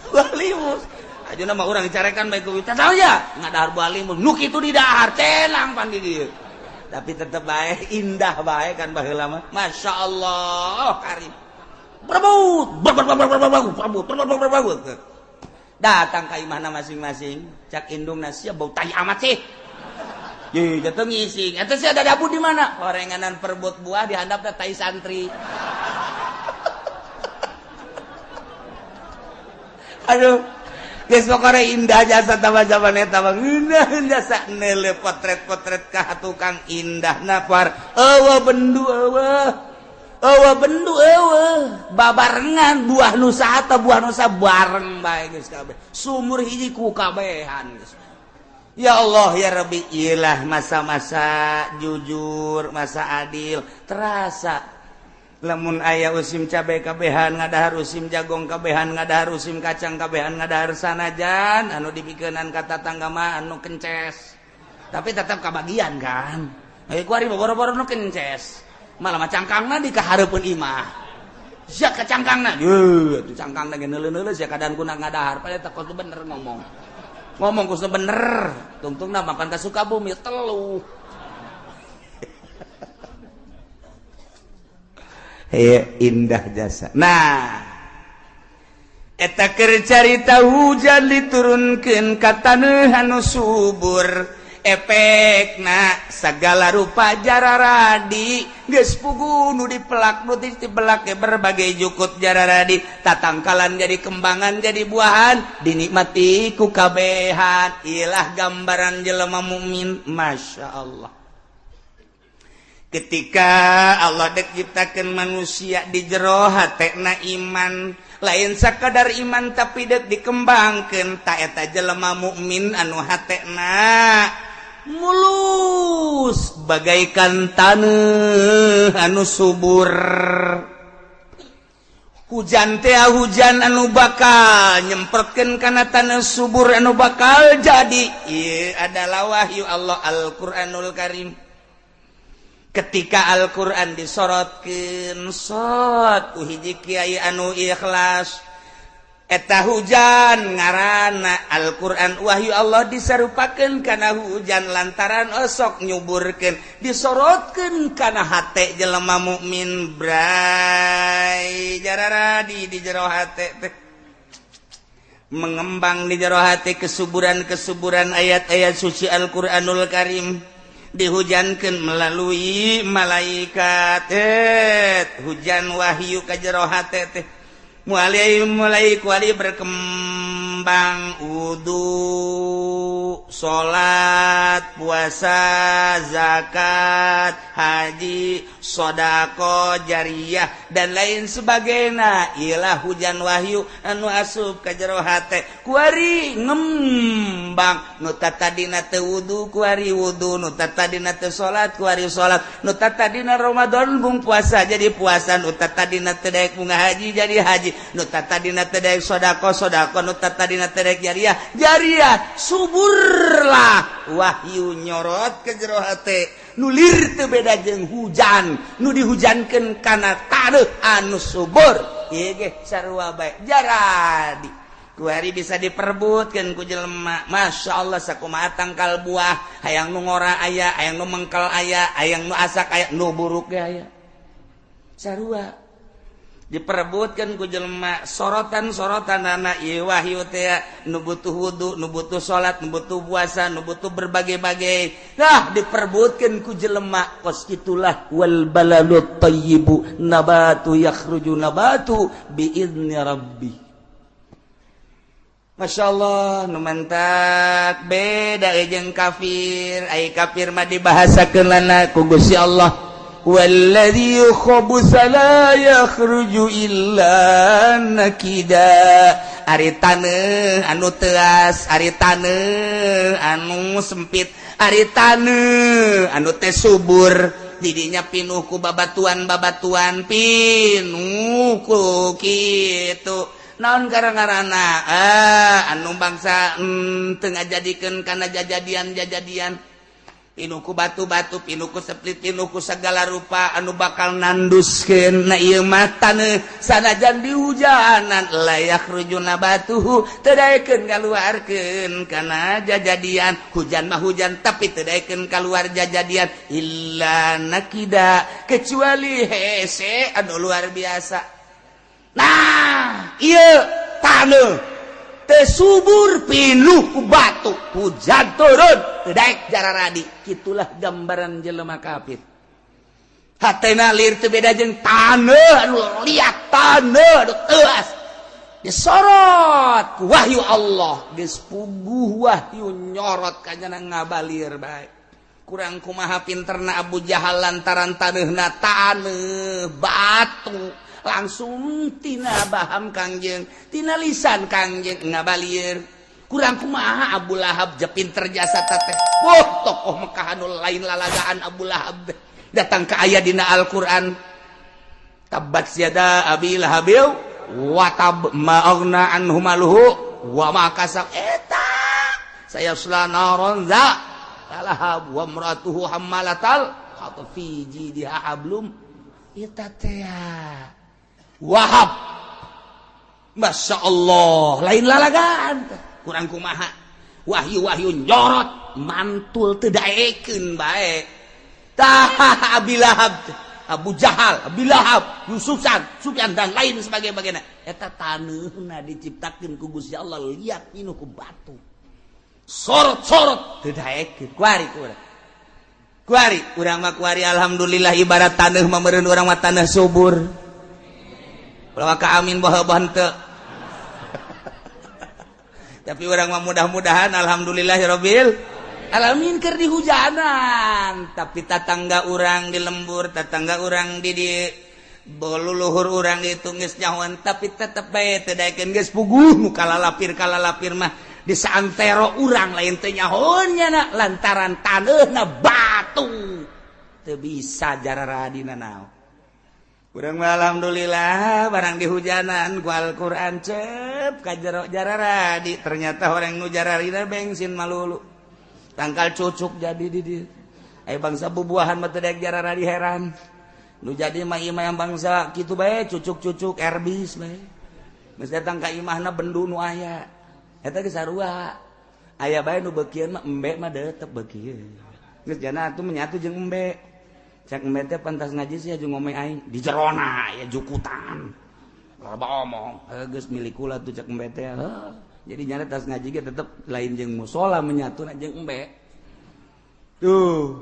Buah limus. Ajeuna mah urang dicarekan bae ku tah ya ngadahar buah limus. Nu kitu di dahar cenang pan di dieu. Tapi tetep bae indah bae kan baheula mah. Masya Allah karim. Berebut, berebut, berebut, berebut. Datang ka imahna masing-masing, cak indungna sia bau tai amat sih. Ye, jatuh ngising. Eta sia ada dabu di mana? Orenganan perebut buah dihandapna tai santri. Aduh, geus pokona indah jasa tambah zaman eta mah ngeunah jasa neuleuh potret-potret ka tukang indah napar. Eueuh bendu eueuh. Eueuh bendu eueuh. Babarengan buah nusa atau buah nusa bareng bae geus kabeh. Sumur hiji ku kabehan geus. Ya Allah ya Rabbi, ilah masa-masa jujur, masa adil terasa. Lamun aya usim cabai kabehan ngadahar usim jagong kabehan ngadahar usim kacang kabehan ngadahar sanajan anu dipikeunan ka tatangga mah anu kences. Tapi tetap kabagian kan. Ayo kuari boro-boro nu kences. Malah mah cangkangna di kahareupeun imah. Sia ka cangkangna. Yeuh, atuh cangkangna ge neuleuh-neuleuh sia kadan kuna ngadahar. Padahal teh kudu bener ngomong. Ngomong kudu bener. Tungtungna makan ka Sukabumi telu. Hei, indah jasa. Nah, eta keur carita hujan diturunkeun ka taneuh anu subur. Efekna sagala rupa jararadi geus pugu nu dipelak nu dipelak berbagai jukut jararadi tatangkalan jadi kembangan jadi buahan dinikmati ku kabehan. Ilah gambaran jelema mukmin, Masya Allah. Ketika Allah dek ciptakeun manusia di jero hatena iman, lain sakadar iman tapi dek dikembangkeun ta eta jelema mukmin anu hatena mulus bagaikan taneuh anu subur. Hujan teh hujan anu bakal nyemprotkeun kana taneuh subur anu bakal jadi. Ieu adalah wahyu Allah Al-Qur'anul Karim. Ketika Al-Qur'an disorotkeun sot ku hiji kiai anu ikhlas, eta hujan ngaranna Al-Qur'an wahyu Allah disarupakeun kana hujan lantaran osok nyuburkeun disorotkeun kana hate jelema mukmin bray jararadi di jero hate teh mengembang di jero hate kesuburan-kesuburan ayat-ayat suci Al-Qur'anul Karim dihujankan melalui malaikat. Hujan wahyu ka jero hate teh mulai kuali berkembang wudu, salat, puasa, zakat, haji, sodako, jariyah dan lain sebagainya. Ilah hujan wahyu anu asup ka jero hate kuari ngembang. Nu tadina teu wudu kuari wudu, nu tadina teu salat kuari salat, nu tadina Ramadan bung puasa jadi puasa, nu tadina teu daek bunga haji jadi haji, nu tadina teu daek sodako sodako, nu tadina teu daek jariah jariah. Suburlah wahyu nyorot ke jero hate nulir teu beda jeung hujan nu dihujankeun kana taneuh anu subur. Ieu ge sarua bae jaradi kuari bisa diperebutkeun ku jelema. Masya Allah sakumaha tangkal buah hayang nu ngora aya, hayang nu mengkel aya, hayang nu asak aya, nu buruk ge aya. Sarua diperebutkan ku jelema sorotan-sorotan anak ieu wahyu teh nu butuh wudu, nu butuh salat, nu butuh puasa, nu butuh berbagai-bagai. Nah, diperebutkan ku jelema kos kitulah wal balalut thayyibu nabatu yakhruju nabatu bi idzni rabbi. Masya Allah, nu mantak beda jeung kafir. Ai kafir mah dibahasakeun lana ku Gusti Allah. Walladzi khabutsa la yakhruju illa nakida. Ari taneuh anu teas, ari taneuh anu sempit, ari taneuh anu teh subur. Didinya pinuh ku babatuan-babatuan, pinuh ku kitu. Naon gara-garana? Anu bangsa teu ngajadikeun kana jajadian-jajadian. Pinuku batu-batu, pinuku seplit, pinuku segala rupa anu bakal nanduskeun na ieu mah taneuh sanajan di hujanan layak rujuna batuhu teu daekeun kaluarkeun kana jajadian. Hujan mah hujan tapi teu daekeun kaluar jajadian illa nakida kecuali hese anu luar biasa. Nah, ieu taneuh teu subur pinuh ku batu, hujan turun teu daek jararadi. Kitulah gambaran jelema kafir. Hatena lir teu beda jeung taneuh anu liat, taneuh anu teuas. Disorot ku wahyu Allah, geus puguh wahyu nyorot kanyana ngabalir bae. Kurang kumaha pinterna Abu Jahal lantaran taneuhna taneuh batu. Langsung tina baham kangjeng, tina lisan kangjeng ngabalir. Kurang kumaha Abu Lahab je pinter jasa teteh. Wah, tokoh Mekah anu lain lalagaan Abu Lahab datang ke ayat dina Al-Qur'an. Tabbat yada Abi Lahabil wa tab ma aghna anhu maluhu wa ma kasab. Eta sayasla naron za lahab wa imratuhu hammalatal hatab fi jidiha hablum. Eta teh Wahab, Masya Allah, lain lalagaan. Kurang kumaha wahyu-wahyu nyorot mantul teu daekeun bae. Tah Abi Lahab, Abu Jahal, Abi Lahab, Yusufan, Sufyan dan lain sebagainya. Eta taneuhna diciptakeun ku Gusti Allah liat pinuh ku batu. Sorot-sorot teu daekeun. Kuari ku urang. Kuari urang mah kuari alhamdulillah ibarat taneuh mah meureun urang mah taneuh subur. Ulah ka amin baha-bahan teu. Tapi urang mah mudah-mudahan alhamdulillahirabbil alamin keur dihujanan. Tapi tatangga urang di lembur, tatangga urang di luluhur urang ditu geus nyahoan, tapi tetep bae teu daekeun geus puguh nu kalalapir mah di saantero urang lain teu nyahoan nya lantaran taneuhna batu. Teu bisa jararadina naon. Urang mah alhamdulillah barang dihujanan ku Al-Qur'an cep ka jero jararadi. Ternyata orang nu jararina bensin malulu. Tangkal cucuk jadi di dieu. Aya bangsa bubuahan mah teu daek jararadi heran. Nu jadi mah imah yang bangsa kitu bae cucuk-cucuk erbis bae. Geus datang ka imahna bendu nu aya. Eta geus sarua. Aya bae nu beukieun mah embe mah tetep beukieun. Geus jana atuh menyatu jeung embe. Cek embe teh pantas ngaji sih jeung ngomong aing di jerona ya jukutan. Loba omong, geus milik kula tuh cek embe teh. Jadi nyana tas ngaji ge tetep lain jeung musola menyatu jeung embe. Tuh,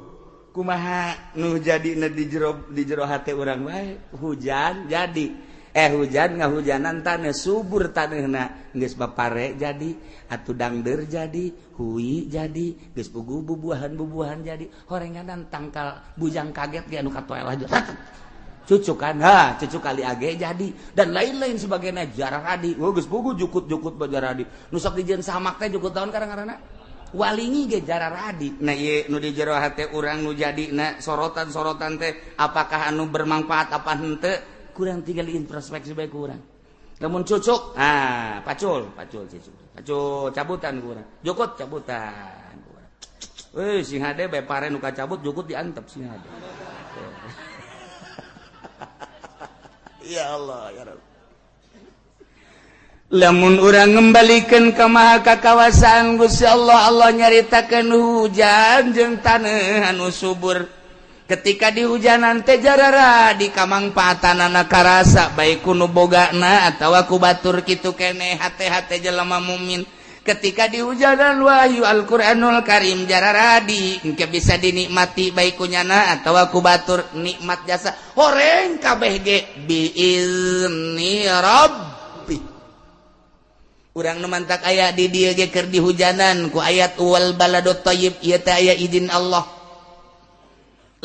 kumaha nu jadina di jero hate urang bae, hujan jadi. Hujan ngahujanan taneuh subur taneuhna geus bapare jadi, atuh dangdeur jadi, hui jadi, geus puguh bubuahan-bubuahan jadi, horenganan tangkal bujang kaget ge anu katoel aja. Cucuk kan, ha, cucuk kali age jadi dan lain-lain sebagainya jararadi. Wah geus puguh jukut-jukut bajaradi. Nu sok dijieun samak teh jukut tahun karang-karana. Walingi ge jararadi. Nah ieu nu di jero hate urang nu jadina sorotan-sorotan teh apakah anu bermanfaat apa henteu? Kurang tinggal introspeksi bae kurang. Lamun cucuk, ah pacul, pacul cucuk. Pacul cabutan kurang. Jukut cabutan kurang. Euy sing hade bae pare nu kacabut jukut diantep sing hade. Ya Allah ya Rabb. Lamun urang ngembalikeun ka maha kakawasaan Gusti Allah, Allah nyaritakeun hujan jeung taneuh anu subur. Ketika di hujanan teh jarara di kamangpaatanana karasa baik ku nu bogana atawa ku batur kitu keneh hate-hate jelema mukmin. Ketika di hujanan wahyu Al-Qur'anul Karim jararadi engke bisa dinikmati baik ku nyana atawa ku batur nikmat jasa horeng kabeh ge biizni rabbi. Urang nu mantak aya di dieu ge keur dihujanan ku ayat wal baladut thayyib ieu teh aya izin Allah.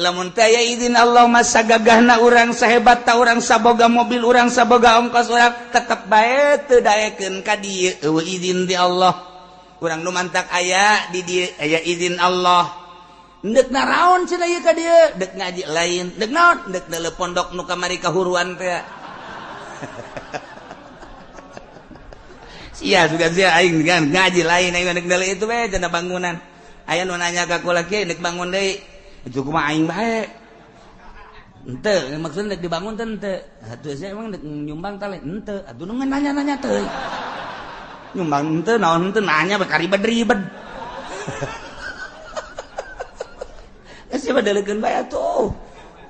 Lamun teh aya izin Allah masa gagahna urang sahebat ta urang saboga mobil urang saboga ongkos urang tetep bae teu daekeun ka dieu eueuh izin ti Allah. Urang nu mantak aya di dieu aya izin Allah. Ndek naraon cenah ieu ka dieu? Dek ngaji lain, dek naon? Dek deuleu pondok nu kamari kahuruan teh. Sia sugan sia aing ngaji lain aing dek deuleu itu bae cenah bangunan. Aya nu nanya ka kula kieu deuk bangun deui. Itu kumaha aing bae. Henteu, maksudna deuk dibangun teh henteu. Atuh sia emang deuk nyumbang teh henteu. Atuh nu nanya-nanya teh. Nyumbang henteu naon henteu nanya bakaribed-ribed. Sia badaleukeun bae atuh.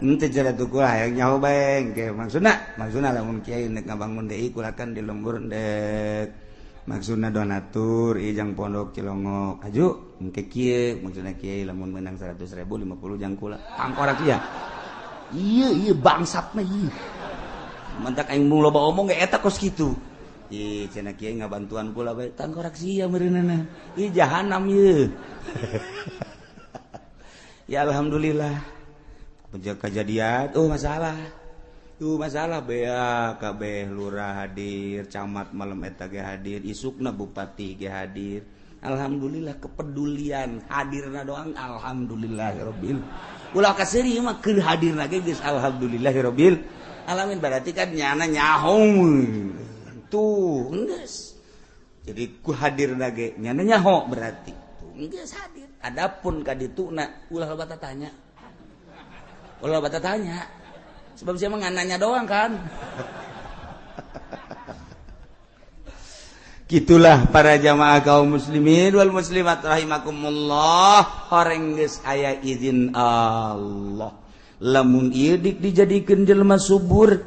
Henteu cara tuh kula hayang nyaho bae engke maksudna lamun kiai nek ngabangun deui kula kan di lembur dek maksudna donatur ieu jang pondok Cilongok aju engke kieu maksudna kiai lamun meunang 100.000 50 jang kula tangkorak ieu ieu ieu bangsatna ieu mantak aing mung loba omong ge eta kos kitu ieu cenah kiai ngabantuan kula bae tangkorak sia meureunana ieu jahanam ieu. Ya alhamdulillah kejadian oh masalah tuh masalah bea kabeh lurah hadir, camat malam eta ge hadir, isukna bupati ge hadir. Alhamdulillah kepedulian hadirna doang alhamdulillahirabbil. Ulah kaseuri mah keur hadirna ge geus alhamdulillahirabbil alamin berarti kan nyana nyaho tuh geus. Jadi ku hadirna ge nyana nyaho berarti tuh geus hadir. Adapun ka dituna ulah loba tanya. Ulah bata tanya, sebab siapa nanya doang kan. Gitulah para jamaah kaum muslimin wal muslimat rahimakumullah. Horeng geus aya izin Allah. Lamun ieu dik dijadikeun jelema subur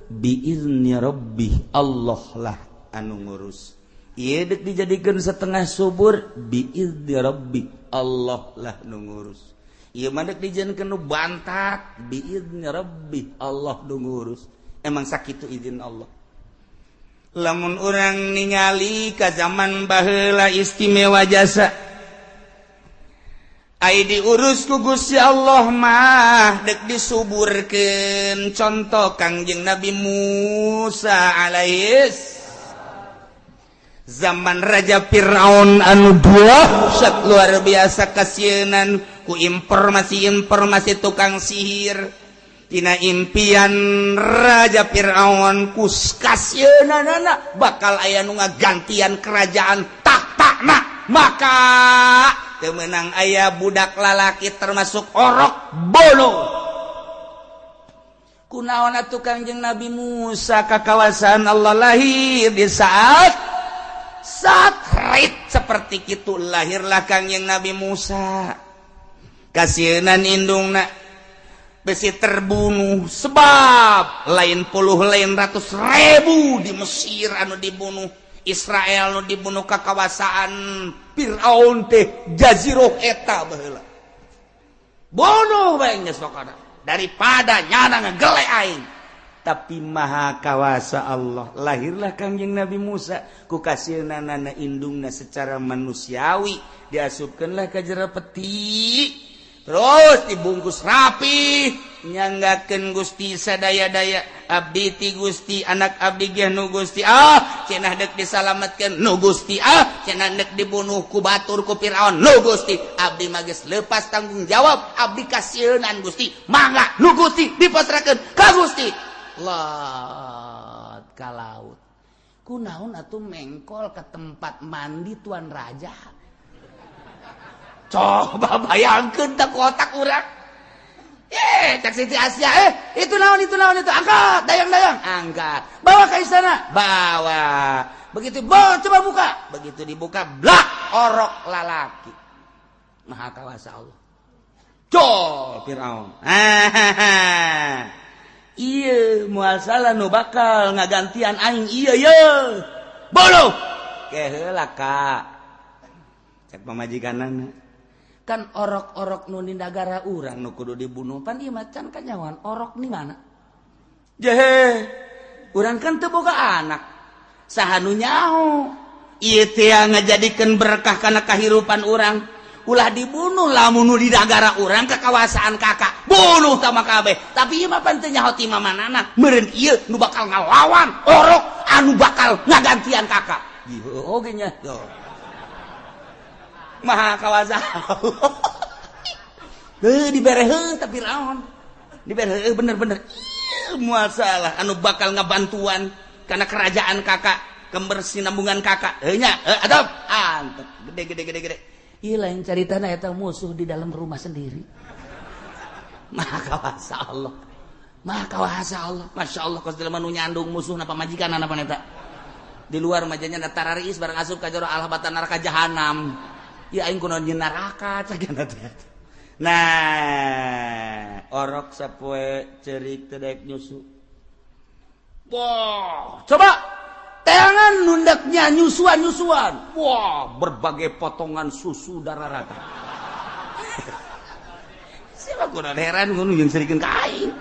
biizni rabbih, Allah lah anu ngurus. Ieu dik dijadikeun setengah subur biizni rabbih, Allah lah nu ngurus. Ieu mah dek dijieunkeun nu bantak biizni rabbih, Allah nu ngurus. Emang sakitu izin Allah. Lamun urang ningali ka zaman baheula istimewa jasa ai diurus ku Gusti Allah mah dek disuburkeun. Contoh Kangjeng Nabi Musa alaihis zaman Raja Firaun anu dahsyat luar biasa kasieunan ku informasi-informasi tukang sihir tina impian Raja Firaun ku kasieunanana bakal aya nu ngagantian kerajaan tahtana maka teu meunang aya budak lalaki termasuk orok bolo. Kunaon atuh Kangjeng Nabi Musa ka kawasan Allah lahir di saat rit seperti itu lahirlah Kangjeng Nabi Musa. Kasieunan indungna besi terbunuh sebab lain puluh lain ratus ribu di Mesir anu dibunuh, Israel anu dibunuh ka kawasaan Firaun teh jazirah eta baheula. Bunuh bae geus pokona daripada nyana ngegele aing. Tapi maha kawasa Allah, lahirlah Kangjeng Nabi Musa ku kasieunanana indungna secara manusiawi diasupkeunlah ka jero peti terus dibungkus rapi nyanggakeun Gusti sadaya-daya abdi ti Gusti anak abdi ge nu Gusti ah cenah deuk disalametkeun nu Gusti ah cenah deuk dibunuh ku batur ku Firaun nu Gusti abdi mah geus leupas tanggung jawab abdi kasieunan Gusti mangga nu Gusti dipasrahkeun ka Gusti. Lot ka laut kunaon atuh mengkol ke tempat mandi tuan raja. Coba bayangkeun teh kotak urang. Cak Siti Asia, itu naon itu angkat, dayang-dayang, angkat. Bawa ke istana, bawa. Begitu bawa coba buka, begitu dibuka blak orok lalaki. Maha kawasa Allah. Jol Firaun. Iya, moal salah nu bakal ngagantian aing iya ye. Bolo. Keheula ka. Cek pamajikanana. Kan orok-orok nu di nagara urang nu kudu dibunuh pan ieu mah can kanyawan orok di mana? Jehe. Urang kan teu boga anak. Saha nu nyaho? Ieu teh ngajadikeun berkah kana kahirupan urang. Ulah dibunuh lamun nu di nagara urang kekawasaan kakak bunuh sama kabeh. Tapi ieu mah pan teu nyaho ti mamanana meureun ieu nu bakal ngalawan orok anu bakal ngagantian kakak. Ieu oge nya. Maha kawasa. Heuh dibere heuh tapi raon. Dibere heuh bener-bener. Ieu moal salah anu bakal ngabantuan kana kerajaan kakak, kebersinambungan kakak. Heuh nya, adab antep gede gede gede gede. Ieu lain caritana eta musuh di dalam rumah sendiri. Maha kawasa Allah. Maha kawasa Allah. Masya Allah kos jelema nu nyandung musuhna pamajikan apa eta. Di luar majanya tarariis barang asup ka jero alhabatan neraka jahanam. Ya aing kunaon nyeun neraka cagana teh. Nah, orok sapoe ceurik teu daek nyusu. Wah, coba teangan nundaknya nyusuan-nyusuan. Wah, berbagai potongan susu darah rata. Siapa kurang heran ngono yang serikeun ka aing.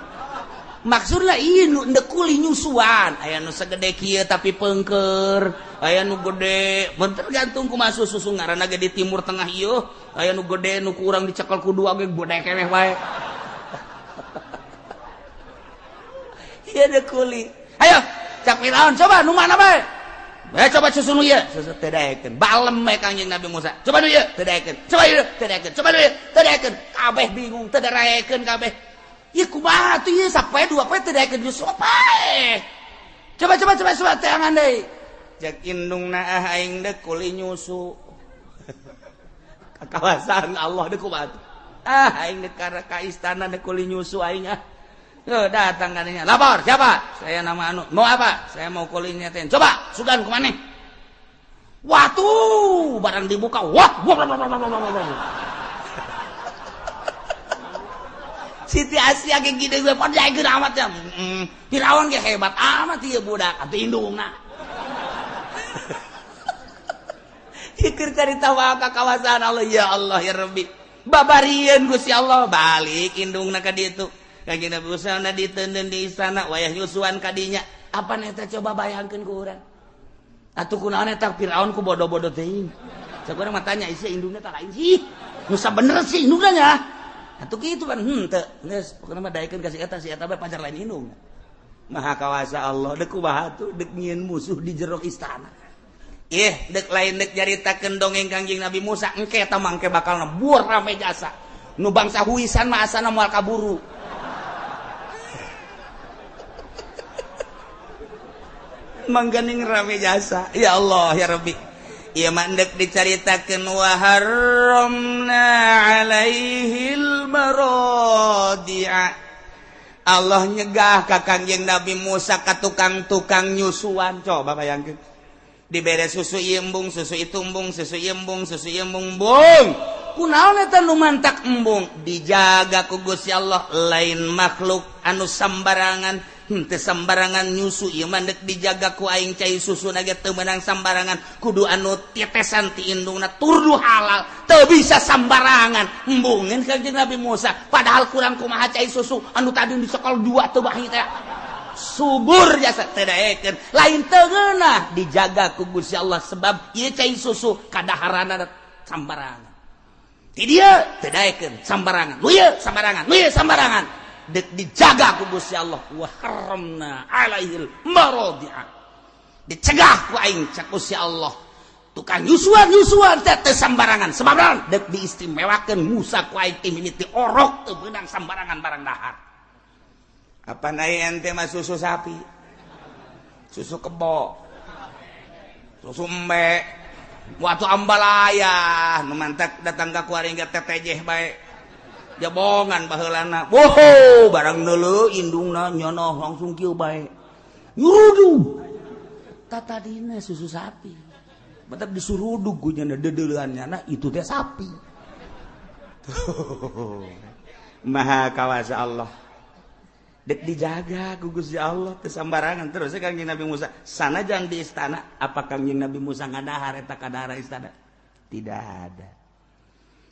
Maksudna ieu nu endek kuli nyusuan, aya nu segede kieu tapi pengker, aya nu gede, mun tergantung kumaha susu ngaranna ge di Timur Tengah ieu, aya nu gede nu kurang dicekel ku dua ge gede keneh wae. Ieu dek kuli. Ayo, cak Firaun coba nu mana bae? Coba susu nu ieu, susu teu daekeun. Balem we Kangjeng Nabi Musa. Coba nu ieu, teu daekeun. Coba ieu, teu daekeun. Coba nu ieu, teu daekeun. Kabeh bingung, teu daekeun kabeh. Ieu kumaha tuh ieu sapoe dua poe teu daekeun nyusu pae. Coba coba coba coba teangan deui. Cak indungna ah aing deuk kuli nyusu. Kakawasaan Allah deuk kumaha tuh. Ah aing deuk ka istana deuk kuli nyusu aing ah. Datang katanya, lapor siapa? Saya nama anu. Mau apa? Saya mau kulinya ten. Coba, sugan kemana? Watu, barang dibuka. Wah, wah, wah, wah, wah, wah, wah. Siti Asia kayak gini gue pada geus amat ya. Firaun ge hebat amat ieu budak atuh indungna. Pikir carita wae ka kawasan Allah ya Allah ya Rabbi. Babarieun Gusti Allah balik indungna ka ditu. Kanjeng Nabi Musa na diteundeun di istana wayah nyusuan kadinya. Apa eta coba bayangkeun ku urang. Atuh kunaon eta Firaun ku bodoh-bodoh teuing. Cak urang mah tanya isi indungna tah lain sih. Nu sabener sih indungna nya. Atuh kitu kan henteu. Geus pokona mah daekeun ka si eta bae pacar lain indungna. Maha kawasa Allah deuk kumaha tuh deuk nyieun musuh di jero istana. Ih, deuk lain deuk nyaritakeun dongeng Kangjeng Nabi Musa engke eta mah engke bakal nebur rame jasa. Nu bangsa huisan mah asana moal kaburu. Mangganing rame jasa. Ya Allah ya Rabbi. Ieu mah endek dicaritakeun wa harramna alaihil maradi'a. Allah nyegah ka Kangjeng Nabi Musa ka tukang-tukang nyusuan. Coba bayangkeun. Dibere susu ieu embung, susu itu embung, susu ieu embung, susu ieu embung, embung. Kunaon eta nu mantak embung? Dijaga ku Gusti Allah lain makhluk anu sambarangan. Henteu sambarangan nyusu ieu mah deuk dijaga ku aing cai susu na ge teu meunang sambarangan kudu anu tetesan ti indungna turdu halal teu bisa sambarangan embungeun Kangjeng Nabi Musa padahal kurang kumaha cai susu anu tadi dicekel dua teu bahi teh subur jasa teu daekeun lain teu ngeunah dijaga ku Gusti Allah sebab ieu cai susu kadaharanna sambarangan ti dieu teu daekeun sambarangan nu ieu sambarangan nu ieu sambarangan dijaga ku Gusti Allah wa haramna alaihil maradi'a dicegah ku aing cak Gusti Allah tukang nyusuan-nyusuan teh teu sambarangan sebab naon deuk diistimewakeun Musa ku aing ti mimiti orok teu meunang sambarangan barang dahar apan aya ente mah susu sapi susu kebo susu embe waktu ambalaya nu mantak datang ka kuari ge tetejeh bae jabongan baheulana woho barang neuleuh indungna nyono langsung kieu bae nyurudug tatadina susu sapi batak disurudug ku nya deudeuleun nyana itu teh sapi. Maha kawasa Allah dek dijaga ku Gusti Allah teu sambarangan terus Kangjeng Nabi Musa sanajan di istana apa Kangjeng Nabi Musa ngadahar eta kadahara istana tidak ada.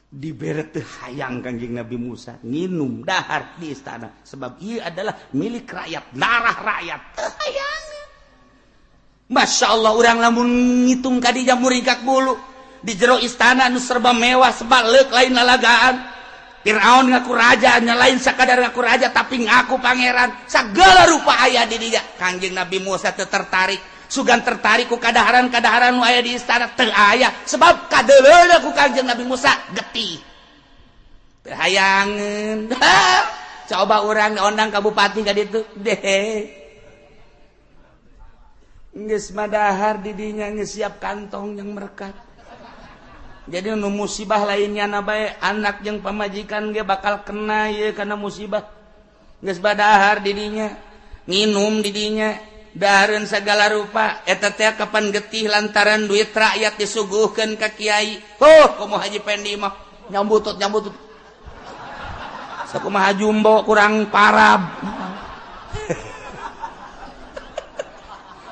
Dibere teu hayang Kangjeng Nabi Musa nginum dahar di istana sebab ieu adalah milik rakyat, darah rakyat. Teu hayang. Masya Allah urang lamun ngitung ka dinya muringkak bulu di jero istana nu serba mewah sebaleuk lain lalagaan. Firaun ngaku raja, nya lain sakadar ngaku raja tapi ngaku pangeran. Sagala rupa aya di dinya. Kangjeng Nabi Musa teu tertarik. Sugan tertarik ku kadaharan-kadaharan nu aya di istana teu aya sebab kadeuleuna ku Kangjeng Nabi Musa getih. Teu hayangeun. Coba urang ondang ka bupati ka ditu deh. Geus madahar di dinya geus siap kantong yang merekat. Jadi nu musibah lainnya na bae anak jeung pamajikan ge bakal kena ieu kana musibah. Geus badahar didinya, nginum didinya, dahareun sagala rupa eta teh kapan getih lantaran duit rakyat disuguhkeun ka kiai. Huh, komo Haji Pendi mah nyambutut-nyambutut. Sakumaha jumbo kurang parab.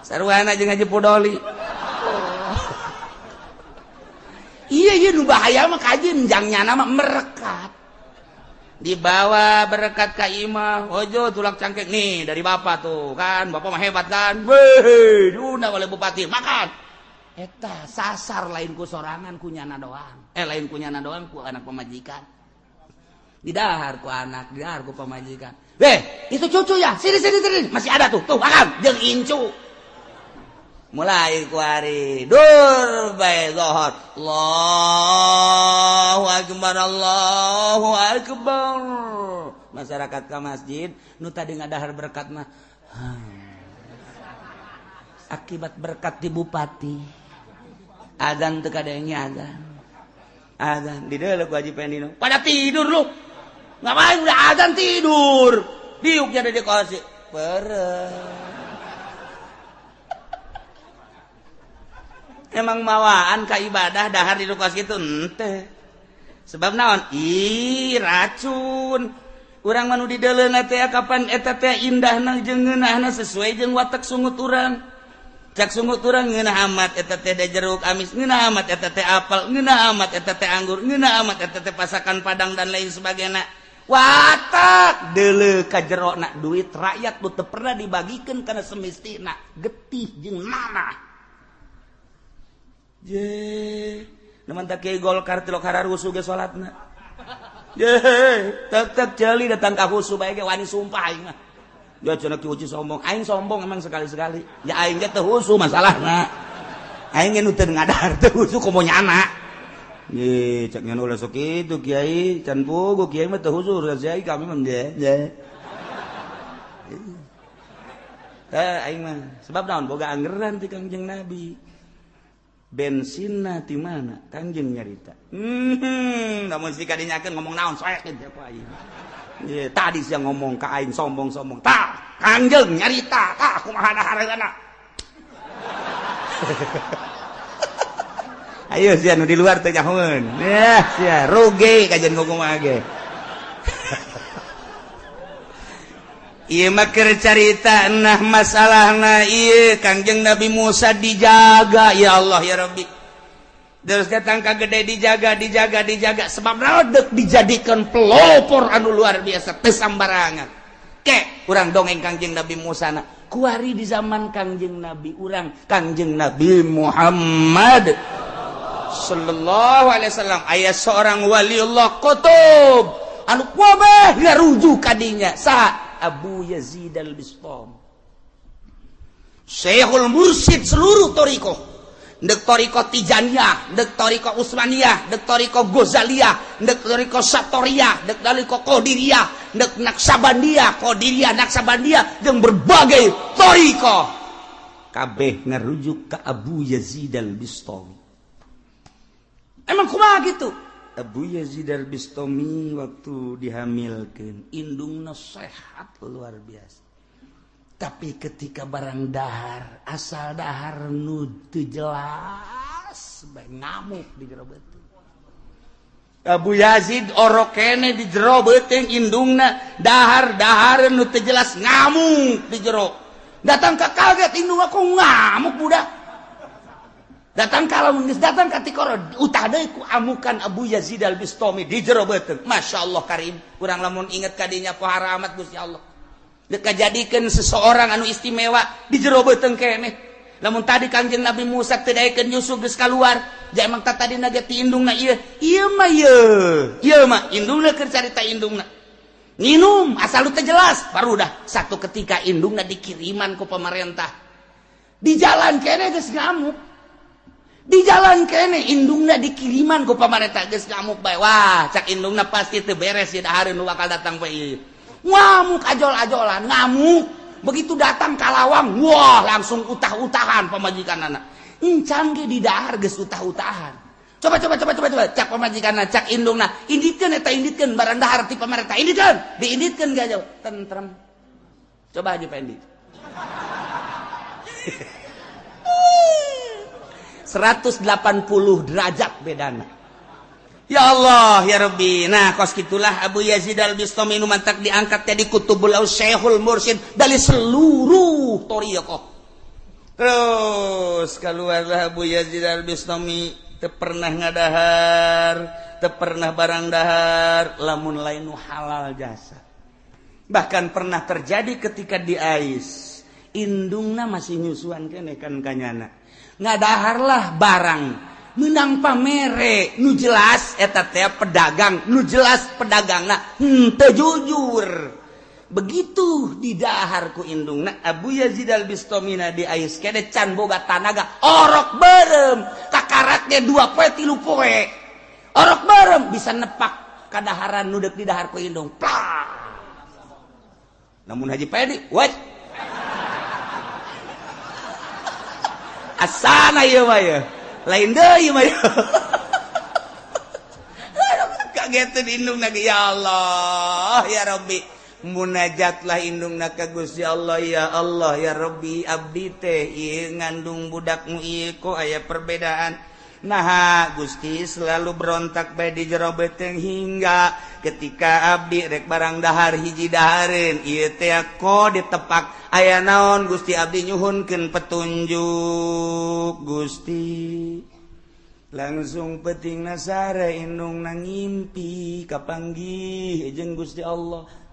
Sarwana jeung Haji Pudoli. Iya iya nu bahaya mah kajin jangnya nama merekat. Dibawa berkat ka imah, ojo tulak cangkek nih dari bapak tuh kan, bapak mah hebat kan. Weh, diundang oleh bupati, makan. Eta sasar lain ku sorangan ku nyana doang. Lain ku nyana doang ku anak pemajikan. Didahar ku anak, didahar ku pemajikan. Weh, itu cucu ya, sini sini sini, masih ada tuh, tuh makan jeung incu. Mulai kuari dur bae zohor. Allahu akbar, Allahu akbar. Masyarakat ka masjid nu tadi ngadahar berkat mah akibat berkat di bupati. Azan teu kadenge azan. Azan di deuleu ku Haji Pendino. Pada tidur lu. Ngapain udah azan tidur. Diuknya ada di kursi. Pereh. Emang mawaan ka ibadah dahar di kos kitu henteu. Sebab naon? Ih, racun. Urang mah nu dideuleuna teh kapan eta teh indahna jeung ngeunahna sesuai jeung watak sungut urang. Cak sungut urang ngeunah amat eta teh jeruk amis, ngeunah amat eta teh apel, ngeunah amat eta teh anggur, ngeunah amat eta teh pasakan padang dan lain sebagainya. Watak deuleu ka jerona duit rakyat nu teu pernah dibagikeun kana semestina, getih jeung nanah. Je, neman tak kiai Golkar tilok hararusuh ge salatna. Je, tek-tek jeli datang ka husu bae ge wani sumpah aing mah. Ya cenah ki uci sombong, aing sombong emang sekali-sekali. Ya aing ge teu husu masalahna. Aing ge nu teu ngadahar teu husu komo nyana. Ye, cek nyan ulah sok kitu kiai, can puguh kiai mah teu husu, kiai kami mah je. Teh aing mah sebab naon boga anggeran ti Kangjeng Nabi. Bensinna ti mana Kangjeng nyarita. Namun si kadinyakeun ngomong naon soekeun siapa aing. Ye, tadi sia ngomong ka aing sombong-sombong. Tah, Kangjeng nyarita, tah kumaha dahareunana. Ayo sia nu di luar teh nyahoeun. Yah, sia rugi kajian kumaha ge. Ieu mah keur carita nah masalahna ieu Kangjeng Nabi Musa dijaga ya Allah ya Rabbi. Terus datang ka gede dijaga dijaga dijaga sebab naon dijadikan pelopor anu luar biasa teu sambarangan. Ke urang dongeng Kangjeng Nabi Musa na kuari di zaman Kangjeng Nabi urang Kangjeng Nabi Muhammad sallallahu alaihi wasallam aya seorang waliullah qutub anu kabeh ngarujuk ka dinya saha Abu Yazid Al-Bistami, Syekhul Mursyid seluruh thariqah, ndek thariqah Tijaniyah, ndek thariqah Utsmaniyah, ndek thariqah Ghazaliyah, ndek thariqah Satoriyah, ndek thariqah Qadiriyah, ndek Naksabandiyah, Qadiriyah, Naksabandiyah, jeung berbagai thariqah kabeh ngarujuk ka Abu Yazid Al-Bistami. Emang kumaha gitu? Abu Yazid Al-Bistami waktu dihamilkan indungna sehat luar biasa. Tapi ketika barang dahar, asal dahar nu teu jelas bae ngamuk di jero beuteung. Abu Yazid orok kene di jero beuteung indungna dahar-dahareun nu teu jelas ngamuk di jero. Datang ka kaget indung aku ngamuk budak. Datang kalau geus datang ka tikoro utah deui ku amukan Abu Yazid Al-Bistami di jero beuteung. Masya Allah karim, urang lamun inget ka dinya pohara amat Gusti Allah. Dek kajadikeun seseorang anu istimewa di jero beuteung keneh. Lamun tadi Kangjeng Nabi Musa teu daekeun Yusuf geus kaluar, ja emang tadi na ge ti indungna ieu. Ieu mah ieu. Ieu mah indungna keur carita indungna. Nginum asal lu teu jelas, baru dah satu ketika indungna dikiriman ku pemerintah. Di jalan keneh geus ngamuk. Di jalan kene indungna dikiriman ku pamarentah geus ngamuk bae. Wah, cak indungna pasti teu beres ieu dahareun nu bakal datang bae ieu. Ngamuk ajol-ajolan, ngamuk. Begitu datang ka lawang, wah langsung utah-utahan pamajikanana. Encan ge di dahar geus utah-utahan. Coba coba coba coba coba cak pamajikanna, cak indungna, inditkeun eta, inditkeun barang dahar ti pamarentah, inditkeun, diinditkeun gak jauh, tentrem. Coba aja Pendi. 180 derajat bedana. Ya Allah ya Rabbi. Nah kos gitulah Abu Yazid Al-Bistami nu mantak diangkat jadi kutubul Syekhul Mursyid dari seluruh thariqah. Terus keluarlah Abu Yazid Al-Bistami teu pernah ngadahar, teu pernah barang dahar lamun lain nu halal jasa. Bahkan pernah terjadi ketika di Ais, indungna masih nyusuan keneh kan kanyana. Ngadaharlah barang menang pamere nu jelas eta teh pedagang, nu jelas pedagangna henteu jujur. Begitu didahar ku indungna Abu Yazid Al-Bistamina di Ais kene can boga tanaga, orok beureum kakaraknya 2 poe 3 poe. Orok beureum bisa nepak kadaharan nu deuk didahar ku indung. Plak. Namun Haji Pedi, what? Asana ieu mah ya. Lain deui mah ya. Kageteun indungna ge, ya Allah, ya Rabbi. Munajatlah indungna ka Gusti Allah, ya Allah ya Rabbi, abdi teh ieu ngandung budakmu ieu kok aya perbedaan. Nah Gusti selalu berontak bae di jero beteng hingga ketika abdi rek barang dahar hiji dahareun ieu teh kok ditepak aya naon Gusti, abdi nyuhunkeun petunjuk Gusti. Langsung peutingna sare indungna ngimpi kapanggih jeung Gusti Allah.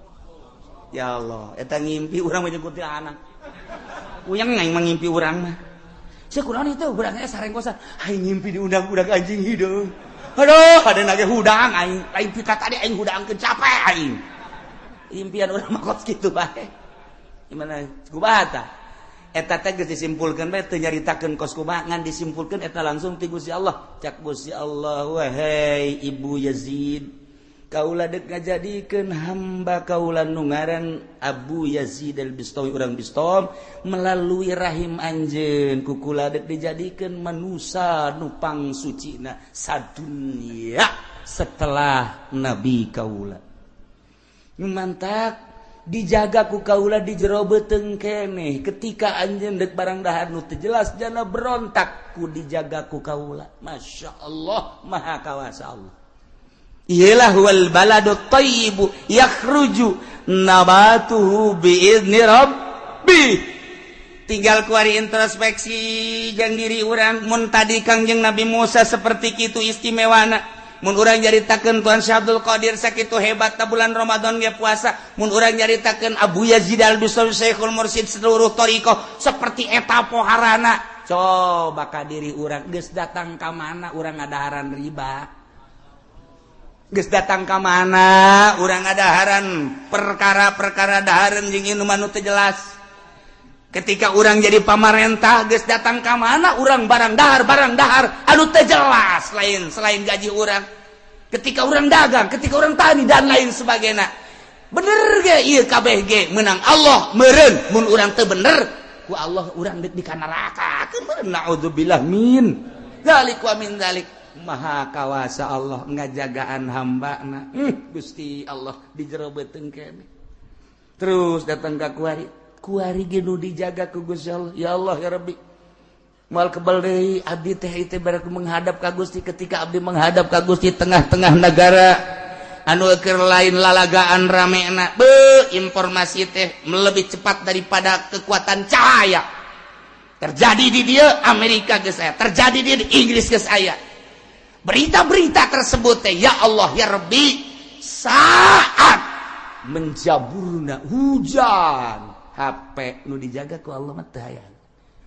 Ya Allah, eta ngimpi urang mah jeung kuntilanak. Uyang aing mah ngimpi urang mah. Sia kunaon itu urang sareng kosan. Aing ngimpi diundang-undang anjing hideung. Aduh, ada nage hudang aing, aing pika tadi aing hudangkeun capek aing. Impian urang mah kos kitu bae. Gimana kumaha tah? Eta teh geus disimpulkeun bae teu nyaritakeun kos kumaha, ngan disimpulkeun eta langsung ti Gusti Allah. Cak Gusti Allah, wahai Ibu Yazid, kaula dek ngajadikeun hamba kaula nu ngaran Abu Yazid Al-Bistami urang Bistam melalui rahim anjeun ku kula dek dijadikeun manusa nu pangsucina sadunya setelah nabi kaula. Mantak dijaga ku kaula di jero beuteung keneh ketika anjeun dek barang dahar nu teu jelas jana berontak ku dijaga ku kaula. Masya Allah, maha kawasa Allah. Iyalah wal baladu thayyibu yakhruju nabatuhu biizni rabbi. Tinggal kuari introspeksi jang diri urang. Mun tadi Kangjeng Nabi Musa seperti kitu istimewana, mun urang nyaritakeun Tuan Syekh Abdul Qadir sakitu hebat ta bulan Ramadan ge puasa, mun urang nyaritakeun Abu Yazid Al-Bistami Syekhul Mursyid seluruh thariqah seperti eta poharana. Coba ka diri urang geus datang ka mana urang ngadaharan riba? Geus datang ka mana urang ngadaharan perkara-perkara dahareun jeung inuman nu teu jelas? Ketika urang jadi pamarentah geus datang ka mana urang barang dahar anu teu jelas lain selain gaji urang. Ketika urang dagang, ketika urang tani dan lain sebagainya. Bener ge ieu kabeh ge menang Allah meureun, mun urang teu bener ku Allah urang deuk di ka neraka. Meureun naudzubillah min dzalik wa min dzalik. Maha kawasa Allah ngajagaan hambana. Gusti Allah di jero beuteung keneh. Terus datang ka kuari, kuari ge nu dijaga ku Gusti Allah. Ya Allah ya Rabbi. Moal kebal deui abdi teh ieu teh menghadap ka Gusti. Ketika abdi menghadap ka Gusti tengah-tengah negara anu keur lain lalagaan ramena, beuh informasi teh lebih cepat daripada kekuatan cahaya. Terjadi di dia Amerika geus aya, terjadi di Inggris geus aya. Berita-berita tersebut teh ya Allah ya Rabbi saat menjaburna hujan HP nu dijaga ku Allah mah teu hayang.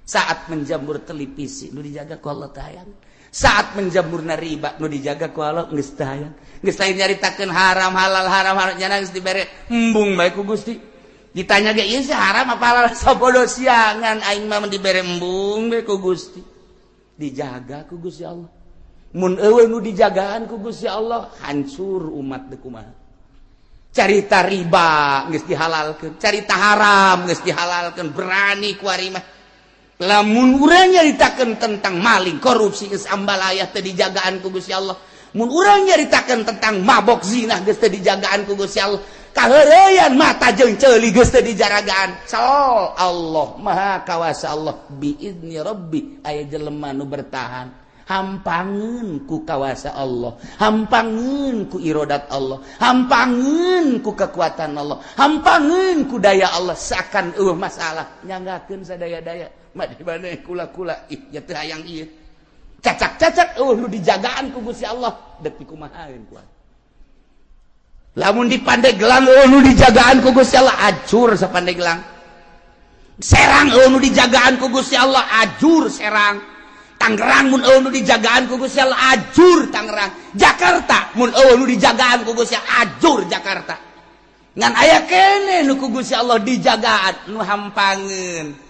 Saat menjamur televisi nu dijaga ku Allah teu hayang. Saat menjamurna riba nu dijaga ku Allah geus teu hayang. Geus lain nyaritakeun haram halal haram haram nya geus dibere embung bae ku Gusti. Ditanya ge ieu sih haram apa halal sabodo siangan aing mah dibere embung bae ku Gusti. Dijaga ku Gusti Allah. Mun eueuh nu dijagaan ku Gusti Allah hancur umat deuk kumaha. Carita riba geus dihalalkeun, carita haram geus dihalalkeun, berani ku ari mah. Lamun urang nyaritakeun tentang maling, korupsi, geus ambalaya, teu dijagaan ku Gusti Allah. Mun urang nyaritakeun tentang mabok, zina, geus teu dijagaan ku Gusti Allah. Kaheureuyan mata jeung ceuli geus teu dijaragaan. Sal Allah Maha Kawasa, Allah biizni rabbi aya jelema nu bertahan, hampangeun ku kawasa Allah, hampangeun ku irodat Allah, hampangeun ku kekuatan Allah, hampangeun ku daya Allah, seakan eueuh masalah, nyanggakeun sadaya-daya. Mah di mana kula-kula ih ya teu hayang ieu cacak-cacak, eueuh nu dijagaan ku Gusti Allah, deuk dikumahaeun kuat. Lamun di Pandeglang eueuh nu dijagaan ku Gusti Allah, acur sapandeglang. Serang eueuh nu dijagaan ku Gusti Allah, ajur Serang. Tangerang mun eueuh nu dijagaan ku Gusti Allah, ajur Tangerang. Jakarta mun eueuh nu dijagaan ku Gusti Allah, ajur Jakarta. Ngan aya keneh nu ku Gusti Allah dijagaan, nu hampangeun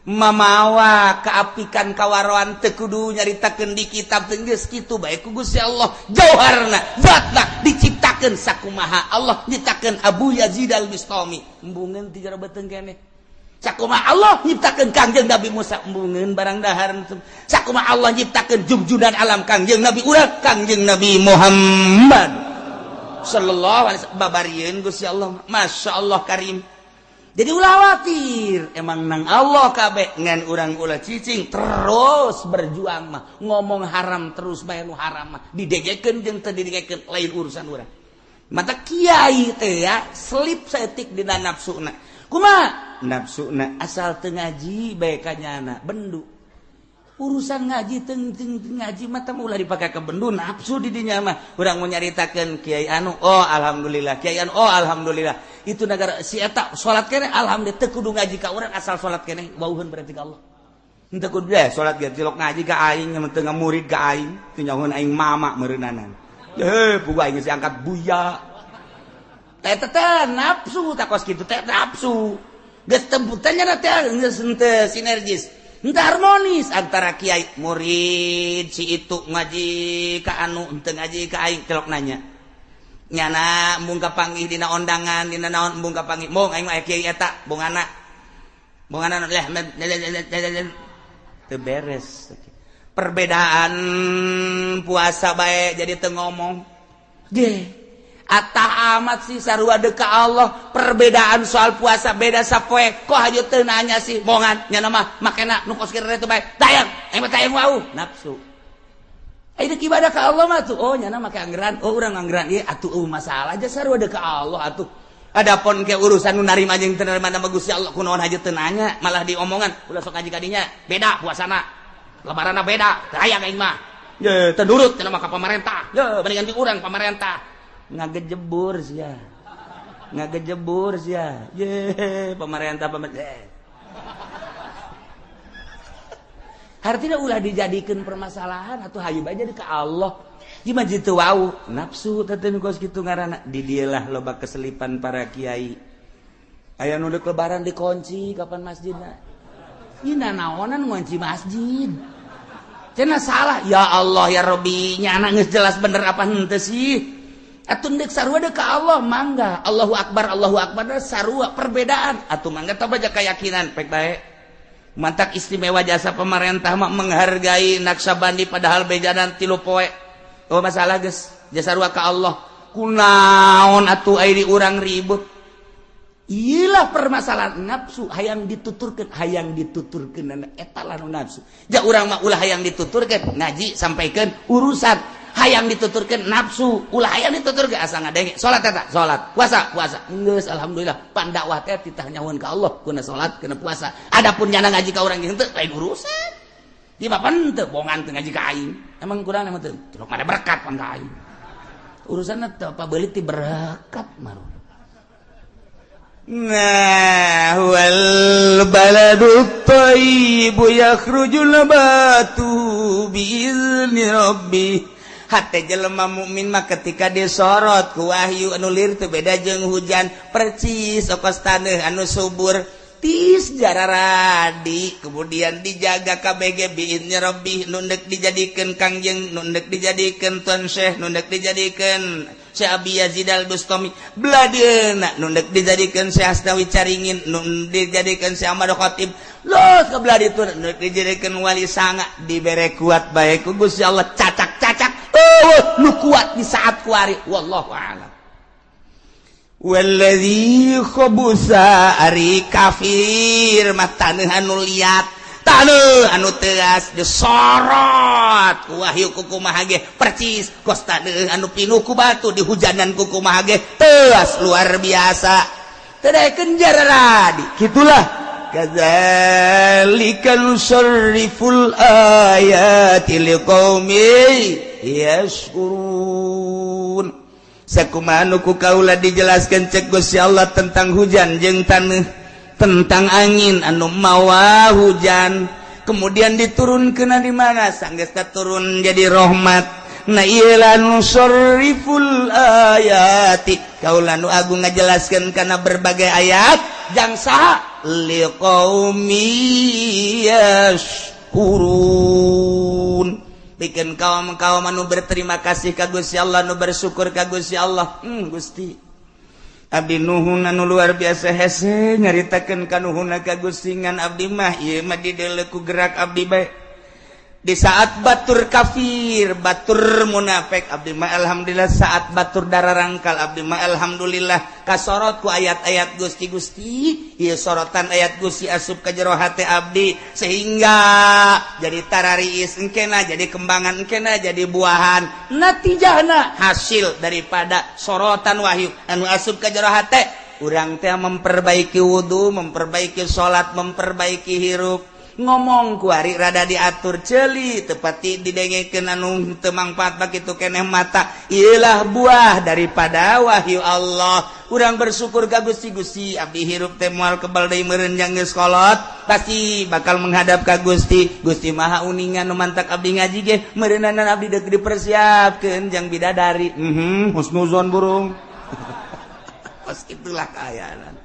mamawa keapikan kawaroan, teu kudu nyaritakeun di kitab, teu geus kitu bae ku Gusti Allah jauharna, zatna diciptakeun sakumaha Allah nyiptakeun Abu Yazid Al-Bistami, embungeun ti jero beuteung keneh. Sakumaha Allah nyiptakeun Kangjeng Nabi Musa, embungeun barang dahar. Sakumaha Allah nyiptakeun jugjudan alam Kangjeng Nabi urang, Kangjeng Nabi Muhammad sallallahu alaihi wasallam, babarieun Gusti Allah, Masya Allah Karim. Jadi ulah khawatir, emang nang Allah kabeh, ngan urang ulah cicing, terus berjuang mah. Ngomong haram terus bae, nu haram mah didegekeun jeung teu didegekeun lain urusan urang. Mata kiai teh ya selip saeutik dina nafsuna. Kumaha nafsuna? Asal teu ngaji bae kanyana bendu. Urusan ngaji teng teng ngaji mah teh ulah dipake ke bendu nafsu di dinya mah. Urang mau nyaritakeun kiai anu, oh alhamdulillah, kiai anu, oh alhamdulillah. Itu negara si eta salat keneh, alhamdulillah, teu kudu ngaji ka urang, asal salat keneh wauheun berarti ka Allah. Henteu kudu deh salat ge cilok ngaji ka aing, teu murid ka aing, teu nyahoeun aing mama meureunanan. Heh, pugu aing geus diangkat buya. Teh teh nafsu tak kos kitu teh nafsu. Geus temputannya teh geus henteu sinergis. Henteu harmonis antara kiai murid. Si itu ngaji ka anu, henteu ngaji ka aing, celok nanya. Nyana embung kapanggih dina ondangan, dina naon embung kapanggih. Mong aing mah kiai eta, bong anak. Bong anak leh teu beres. Perbedaan puasa bae jadi teu ngomong. Ge atah amat sih, sarua deka Allah. Perbedaan soal puasa beda sapoe, kok hayu teu nanya sih, bongan nyana mah makena nu kos kieu bae tayang aing mah tayang wau nafsu. Ayo ibadah ka Allah mah tuh, oh nyana make anggeran, oh urang anggeran ieu atuh, eueuh masalah aja, sarua deka Allah atuh. Adapun ke urusan nu narima jeung teu narima nama Gusti Allah, kunaon haja teu nanya, malah diomongan ulah sok ngaji kadinya, beda puasana, lebaranna beda, teu hayang aing mah. Ye teu nurut cenah mah ka pamarentah, ye mendingan di urang pamarentah. Ngagejebur sia, ngagejebur sia, ye pemerintah, pemerintah. Artinya ulah dijadikan permasalahan atau hayu aja ke Allah. Gimana jitu wau nafsu teh kos kitu ngaranna. Di dialah loba keselipan para kiai. Aya nu deuk lebaran dikunci kapan masjidna. Ieu naonan ngunci masjid? Cenah salah. Ya Allah ya Rabbi, nyana geus jelas bener apa henteu sih? Atuh deuk sarua deuk ka Allah mangga. Allahu akbar, Allahu akbar, sarua perbedaan. Atuh mangga tah baca keyakinan pek bae. Mantak istimewa jasa pemerintah mah menghargai Naksabandi padahal bejanan 3 poe. Oh masalah geus jasa sarua ka Allah. Kunaon atuh ai di urang ribut. Iyalah permasalahan nafsu hayang dituturkeun, hayang dituturkeun eta lah nu nafsu. Ja urang mah ulah hayang dituturkeun, ngaji sampaikeun urusan. Hayang dituturkeun nafsu, ulah hayang dituturkeun asa ngadenge. Salat eta, salat, puasa, puasa. Geus alhamdulillah pan dakwah teh titah nyahoan ka Allah kuna salat, kuna puasa. Adapun nyana ngaji ka urang henteu lain urusan. Di mah pan teu bongan teu ngaji ka aing. Emang kurang emang teu. Cilok mah berkat pan ka aing. Urusanna teu apa beulit ti berkat mah. Nah, wal baladu thayyibu yakhruju nabatu biizni rabbih. Hate jelema mukmin mah ketika disorot ku wahyu anu lir teu beda jeung hujan, percis okos taneuh anu subur tis jararadi, kemudian dijaga KBG biizni rabbih. Nu deuk dijadikeun kangjeng, nu deuk dijadikeun tuan syekh, nu deuk dijadikeun Syekh Abi Yazid Al-Bustami beladeuna, nu deuk dijadikeun Syekh Asnawi Caringin, nu dijadikeun Syekh Ahmad Khatib. Los ke belah ditu nu dijadikeun wali sanga, dibere kuat bae ku Gusti Allah, cacak-cacak eueuh nu kuat di saat kuari. Wallahu a'lam. Walladzi khabusa, ari kafir mah taneuh anu liat, taneuh anu teas, disorot wahyu kukumaha ge percis kos taneuh anu pinuh ku batu, dihujanan kukumaha ge teas luar biasa, teu daekeun jararadi. Kitulah, kadzalika nusarriful ayati liqaumin yashkurun. Sakumaha nu ku kaula dijelaskan cek Gusti Allah tentang hujan jeung taneuh, tentang angin anu mawa hujan, kemudian diturunkeun di mana, sanggeus turun jadi rahmat. Nah, ieu nusarriful ayati, kaula nu agung ngajelaskeun kana berbagai ayat jang saha? Liqaumi yashkurun, bikin kaum kaum anu berterima kasih ka Gusti Allah, nu bersyukur ka Gusti Allah. Gusti, abdi nuhun anu luar biasa, hese nyaritakeun kanuhunna ka Gusti, ngan abdi mah ieu mah dideuleu ku gerak abdi bae. Di saat batur kafir, batur munafik, abdi mah alhamdulillah. Saat batur darah rangkal, abdi mah alhamdulillah kasorot ku ayat-ayat Gusti. Gusti, ieu sorotan ayat Gusti asup ka jero hate abdi sehingga jadi tarariis engkena, jadi kembangan engkena, jadi buahan. Natijahna, hasil daripada sorotan wahyu anu asup ka jero hate urang teh, memperbaiki wudhu, memperbaiki salat, memperbaiki hirup, ngomong kuari rada diatur, celi tepati didengekeun anu teu mangfaat bagitu keneh mata. Iyalah buah daripada wahyu Allah. Urang bersyukur ka Gusti. Gusti, abdi hirup teh moal kebal deui meureun, jang geus kolot pasti bakal menghadap ka Gusti. Gusti Maha uningan, nu mantak abdi ngaji ge meureunanan abdi deuk dipersiapkeun jang bidadari. Husnuzon burung. Kos itulah kaayaan.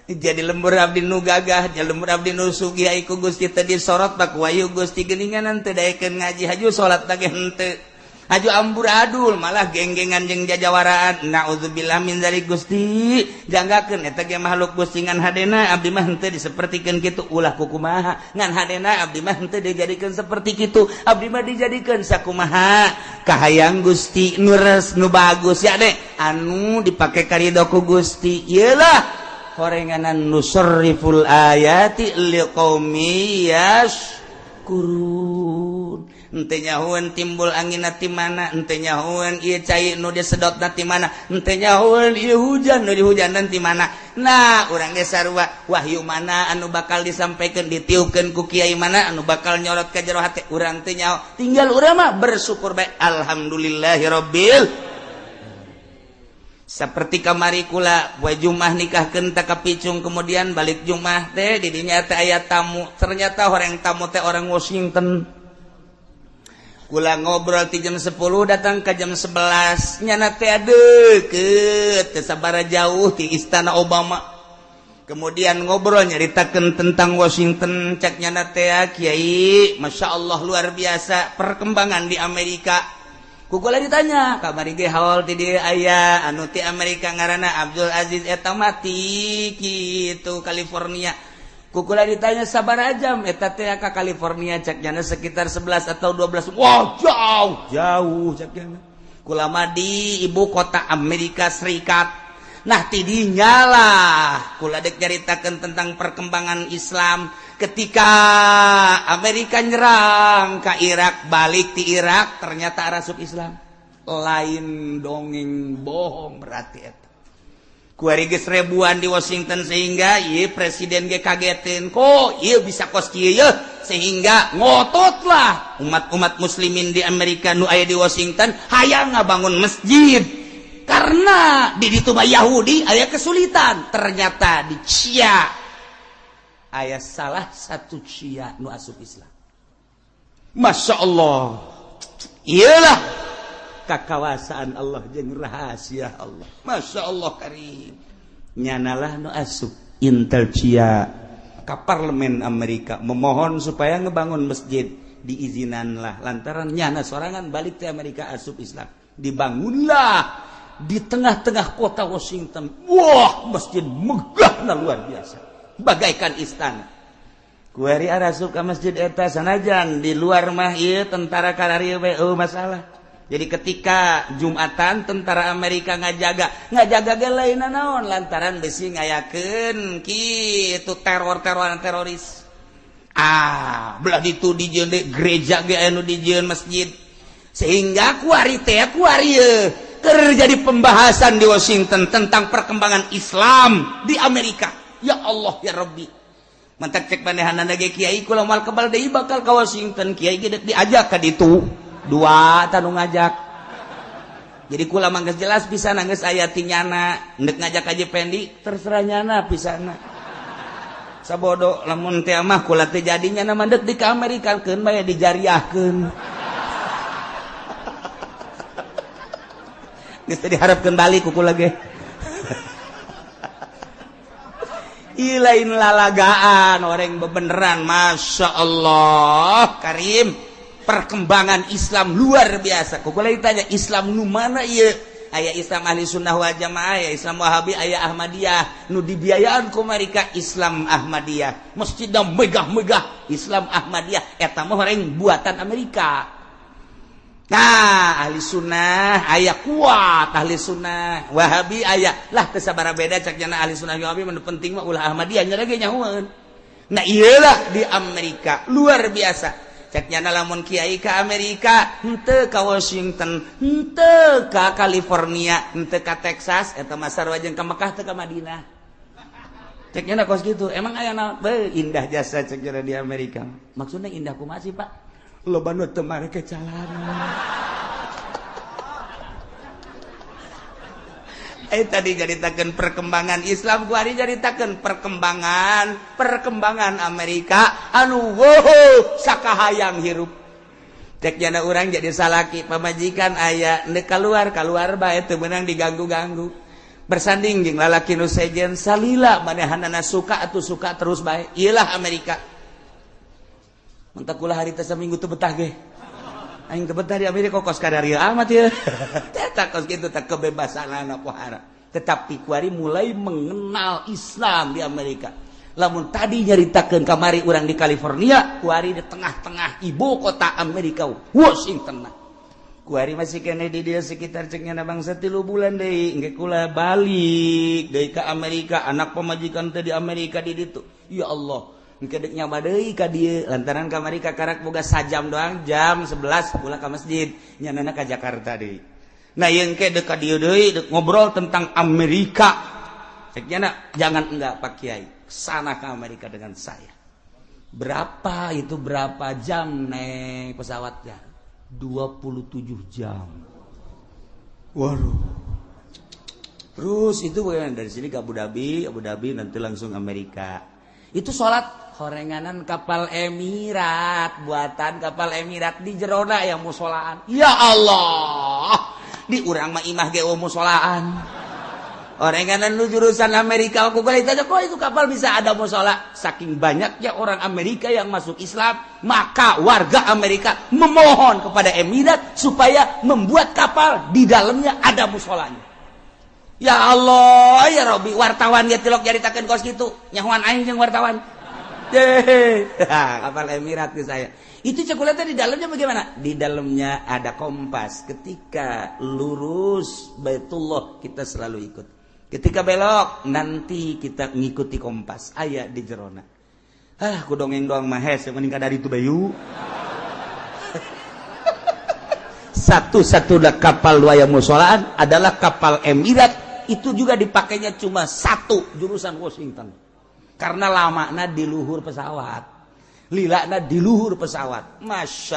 Jadi lembur abdi nu gagah, jadi lembur abdi nu sugih, ku Gusti teh disorot bak wahyu Gusti geuningan, teu daekeun ngaji, haju salat teh henteu, haju amburadul, malah geng-gengan jeung jajawaraan. Naudzubillah min dzalik. Gusti, janggakeun eta ge makhluk Gusti, ngan hadena abdi mah henteu disapertikeun kitu. Ulah kukumaha, ngan hadena abdi mah henteu dijadikeun seperti kitu. Abdi mah dijadikeun sakumaha kahayang Gusti, nu res, nu bagus ya deh, anu dipake karido ku Gusti. Iyalah horenganan nusarriful ayati liqaumi yashkurun. Ente nyahuan timbul angin ti mana, ente nyahuan ieu cai nu disedot ti mana, ente nyahuan ieu hujan nu dihujanan ti mana. Nah, urang ge sarua, wahyu mana anu bakal disampaikan, ditiupkeun ku kiai mana anu bakal nyorot ka jero hate urang teu nyaho. Tinggal urang mah bersyukur bae, alhamdulillahirabbil. Seperti kamari kula poe Jumat nikahkeun tak kapicung, kemudian balik Jumat teh didinya teh aya tamu. Ternyata orang tamu teh orang Washington. Kula ngobrol ti jam 10 datang ke jam 11, nyana teh deket, teu sabara jauh ti istana Obama. Kemudian ngobrol nyaritakeun tentang Washington. Cek nyana teh, "Kiai, Masya Allah, luar biasa perkembangan di Amerika." Ku kula ditanya, kamari ge haul ti dieu aya anu ti Amerika ngaranna Abdul Aziz, eta mah ti kitu California. Ku kula ditanya, "Sabaraha jam eta teh ka California?" Cek nyana, "Sekitar 11 atau 12." "Wah, jauh jauh," cek nyana. Kula mah di ibu kota Amerika Serikat. Nah, tidinya lah kula dek nyaritakeun tentang perkembangan Islam ketika Amerika nyerang ke Irak, balik di Irak ternyata arasup Islam. Lain dongeng bohong berarti eta. Kuari geus ribuan di Washington sehingga ieu presiden ge kagetin, kok ieu bisa kos kieu ye, sehingga ngototlah umat-umat muslimin di Amerika nu aya di Washington hayang ngabangun masjid karena di ditu mah Yahudi aya kesulitan. Ternyata di Cia aya salah satu Cia nu asup Islam. Masya Allah, iyalah kakawasaan Allah jeung rahasia Allah. Masya Allah karim, nyanalah nu asup Intel Cia ke parlemen Amerika memohon supaya ngebangun masjid, diizinanlah lantaran nyana sorangan balik ke Amerika asup Islam. Dibangunlah di tengah-tengah kota Washington. Wah, masjid megah luar biasa, bagaikan istana. Kuari arasup ka masjid eta sanajan di luar mah ieu tentara kararieu we eueuh masalah. Jadi ketika Jumatan tentara Amerika ngajaga, ngajaga ge lain naon lantaran besi ngayakeun kitu teror-teroran teroris. Ah, belah ditu dijieun deui gereja ge anu dijieun masjid. Sehingga kuari teh kuari terjadi pembahasan di Washington tentang perkembangan Islam di Amerika. Ya Allah ya Rabbi. Mantak cek manehanana ge kiai kula moal kebal deui bakal ka Washington, kiai ge deuk diajak ka ditu. Dua tanu ngajak. Jadi kula mah geus jelas pisan geus aya ti nyana, endek ngajak Haji Pendi terserah nyana pisana. Sabodo lamun teh mah kula teh jadi nyana mah deuk di ka Amerika keun bae dijariahkeun. Geus teh diharapkeun balik ku kula ge. Ilain lalagaan orang bebeneran, Masya Allah Karim, perkembangan Islam luar biasa. Kok boleh ditanya Islam nu mana ieu? Aya Islam Ahli Sunnah wal Jamaah, aya Islam Wahabi, aya Ahmadiyah. Nu dibiayaan ku mereka Islam Ahmadiyah. Masjidna megah-megah Islam Ahmadiyah eta mah orang buatan Amerika. Nah, ahli sunnah aya kuat ahli sunnah Wahabi aya lah teu sabaraha beda cak nyana ahli sunnah Wahabi mah penting mah ulah Ahmadiyah nya ge nyahoeun. Nah iyalah di Amerika luar biasa. Cak nyana lamun kiai ka Amerika henteu ka Washington, henteu ka California, henteu ka Texas eta mah sarua jeung ka Mekah teu ka Madinah. Cak nyana kos kitu. Emang aya naon? Beuh indah jasa cak nyana di Amerika. Maksudna indah kumaha sih, Pak? Loba nu teu mareke calana. Tadi nyaritakeun perkembangan Islam, kuari nyaritakeun perkembangan Amerika anu wow sakahayang hirup. Cek jana urang jadi salaki pamajikan aya neuk kaluar kaluar bae teu meunang diganggu-ganggu. Bersanding jeung lalaki nu sejen salila manehanana suka atuh suka terus bae. Ieulah Amerika. Mentak kula hari teh saminggu teu betah ge. Aing teu betah di Amerika kos kadarieu amat ieu. Teh kos kitu teh kebebasanana pohara. Tetapi kuari mulai mengenal Islam di Amerika. Lamun tadi nyaritakeun kamari urang di California, kuari di tengah-tengah ibu kota Amerika, Washington. Kuari masih kene di dia sekitar cek nyana bangsa 3 bulan deui, engke kula balik deui ka Amerika, anak pamajikan teh di Amerika di ditu. Ya Allah. Engke deuk nyaba deui ka dieu lantaran kamari ka karak boga sajam doang jam 11 pula ka masjid nyanana ka Jakarta deui. Nah ieu engke deuk ka dieu deui deuk ngobrol tentang Amerika. Cek nyana jangan enggak Pak Kiai, sana ke Amerika dengan saya. Berapa itu berapa jam naik pesawatnya? 27 jam. Waduh. Terus itu bagaimana dari sini ke Abu Dhabi, Abu Dhabi nanti langsung Amerika. Itu sholat horenganan kapal Emirat, buatan kapal Emirat di jerona yang musolaan. Ya Allah, di urang mah imah ge musolaan. Horenganan lu jurusan Amerika, aku kali tanya kok itu kapal bisa ada musola. Saking banyaknya orang Amerika yang masuk Islam, maka warga Amerika memohon kepada Emirat supaya membuat kapal di dalamnya ada musolanya. Ya Allah, ya Robi, wartawan dia tilok nyaritakeun kos kitu. Nyahoan aing jeung wartawan. Kapal Emirat ke saya. Itu coklatnya di dalamnya bagaimana? Di dalamnya ada kompas. Ketika lurus Baitullah kita selalu ikut. Ketika belok nanti kita ngikuti kompas. Aya di jerona. Ah, ku dongeng doang mah hese mending ka dari itu bayu. Satu-satunya kapal wayang musolaan adalah kapal Emirat. Itu juga dipakainya cuma satu jurusan Washington. Karena lamana di luhur pesawat. Lilana di luhur pesawat. Masya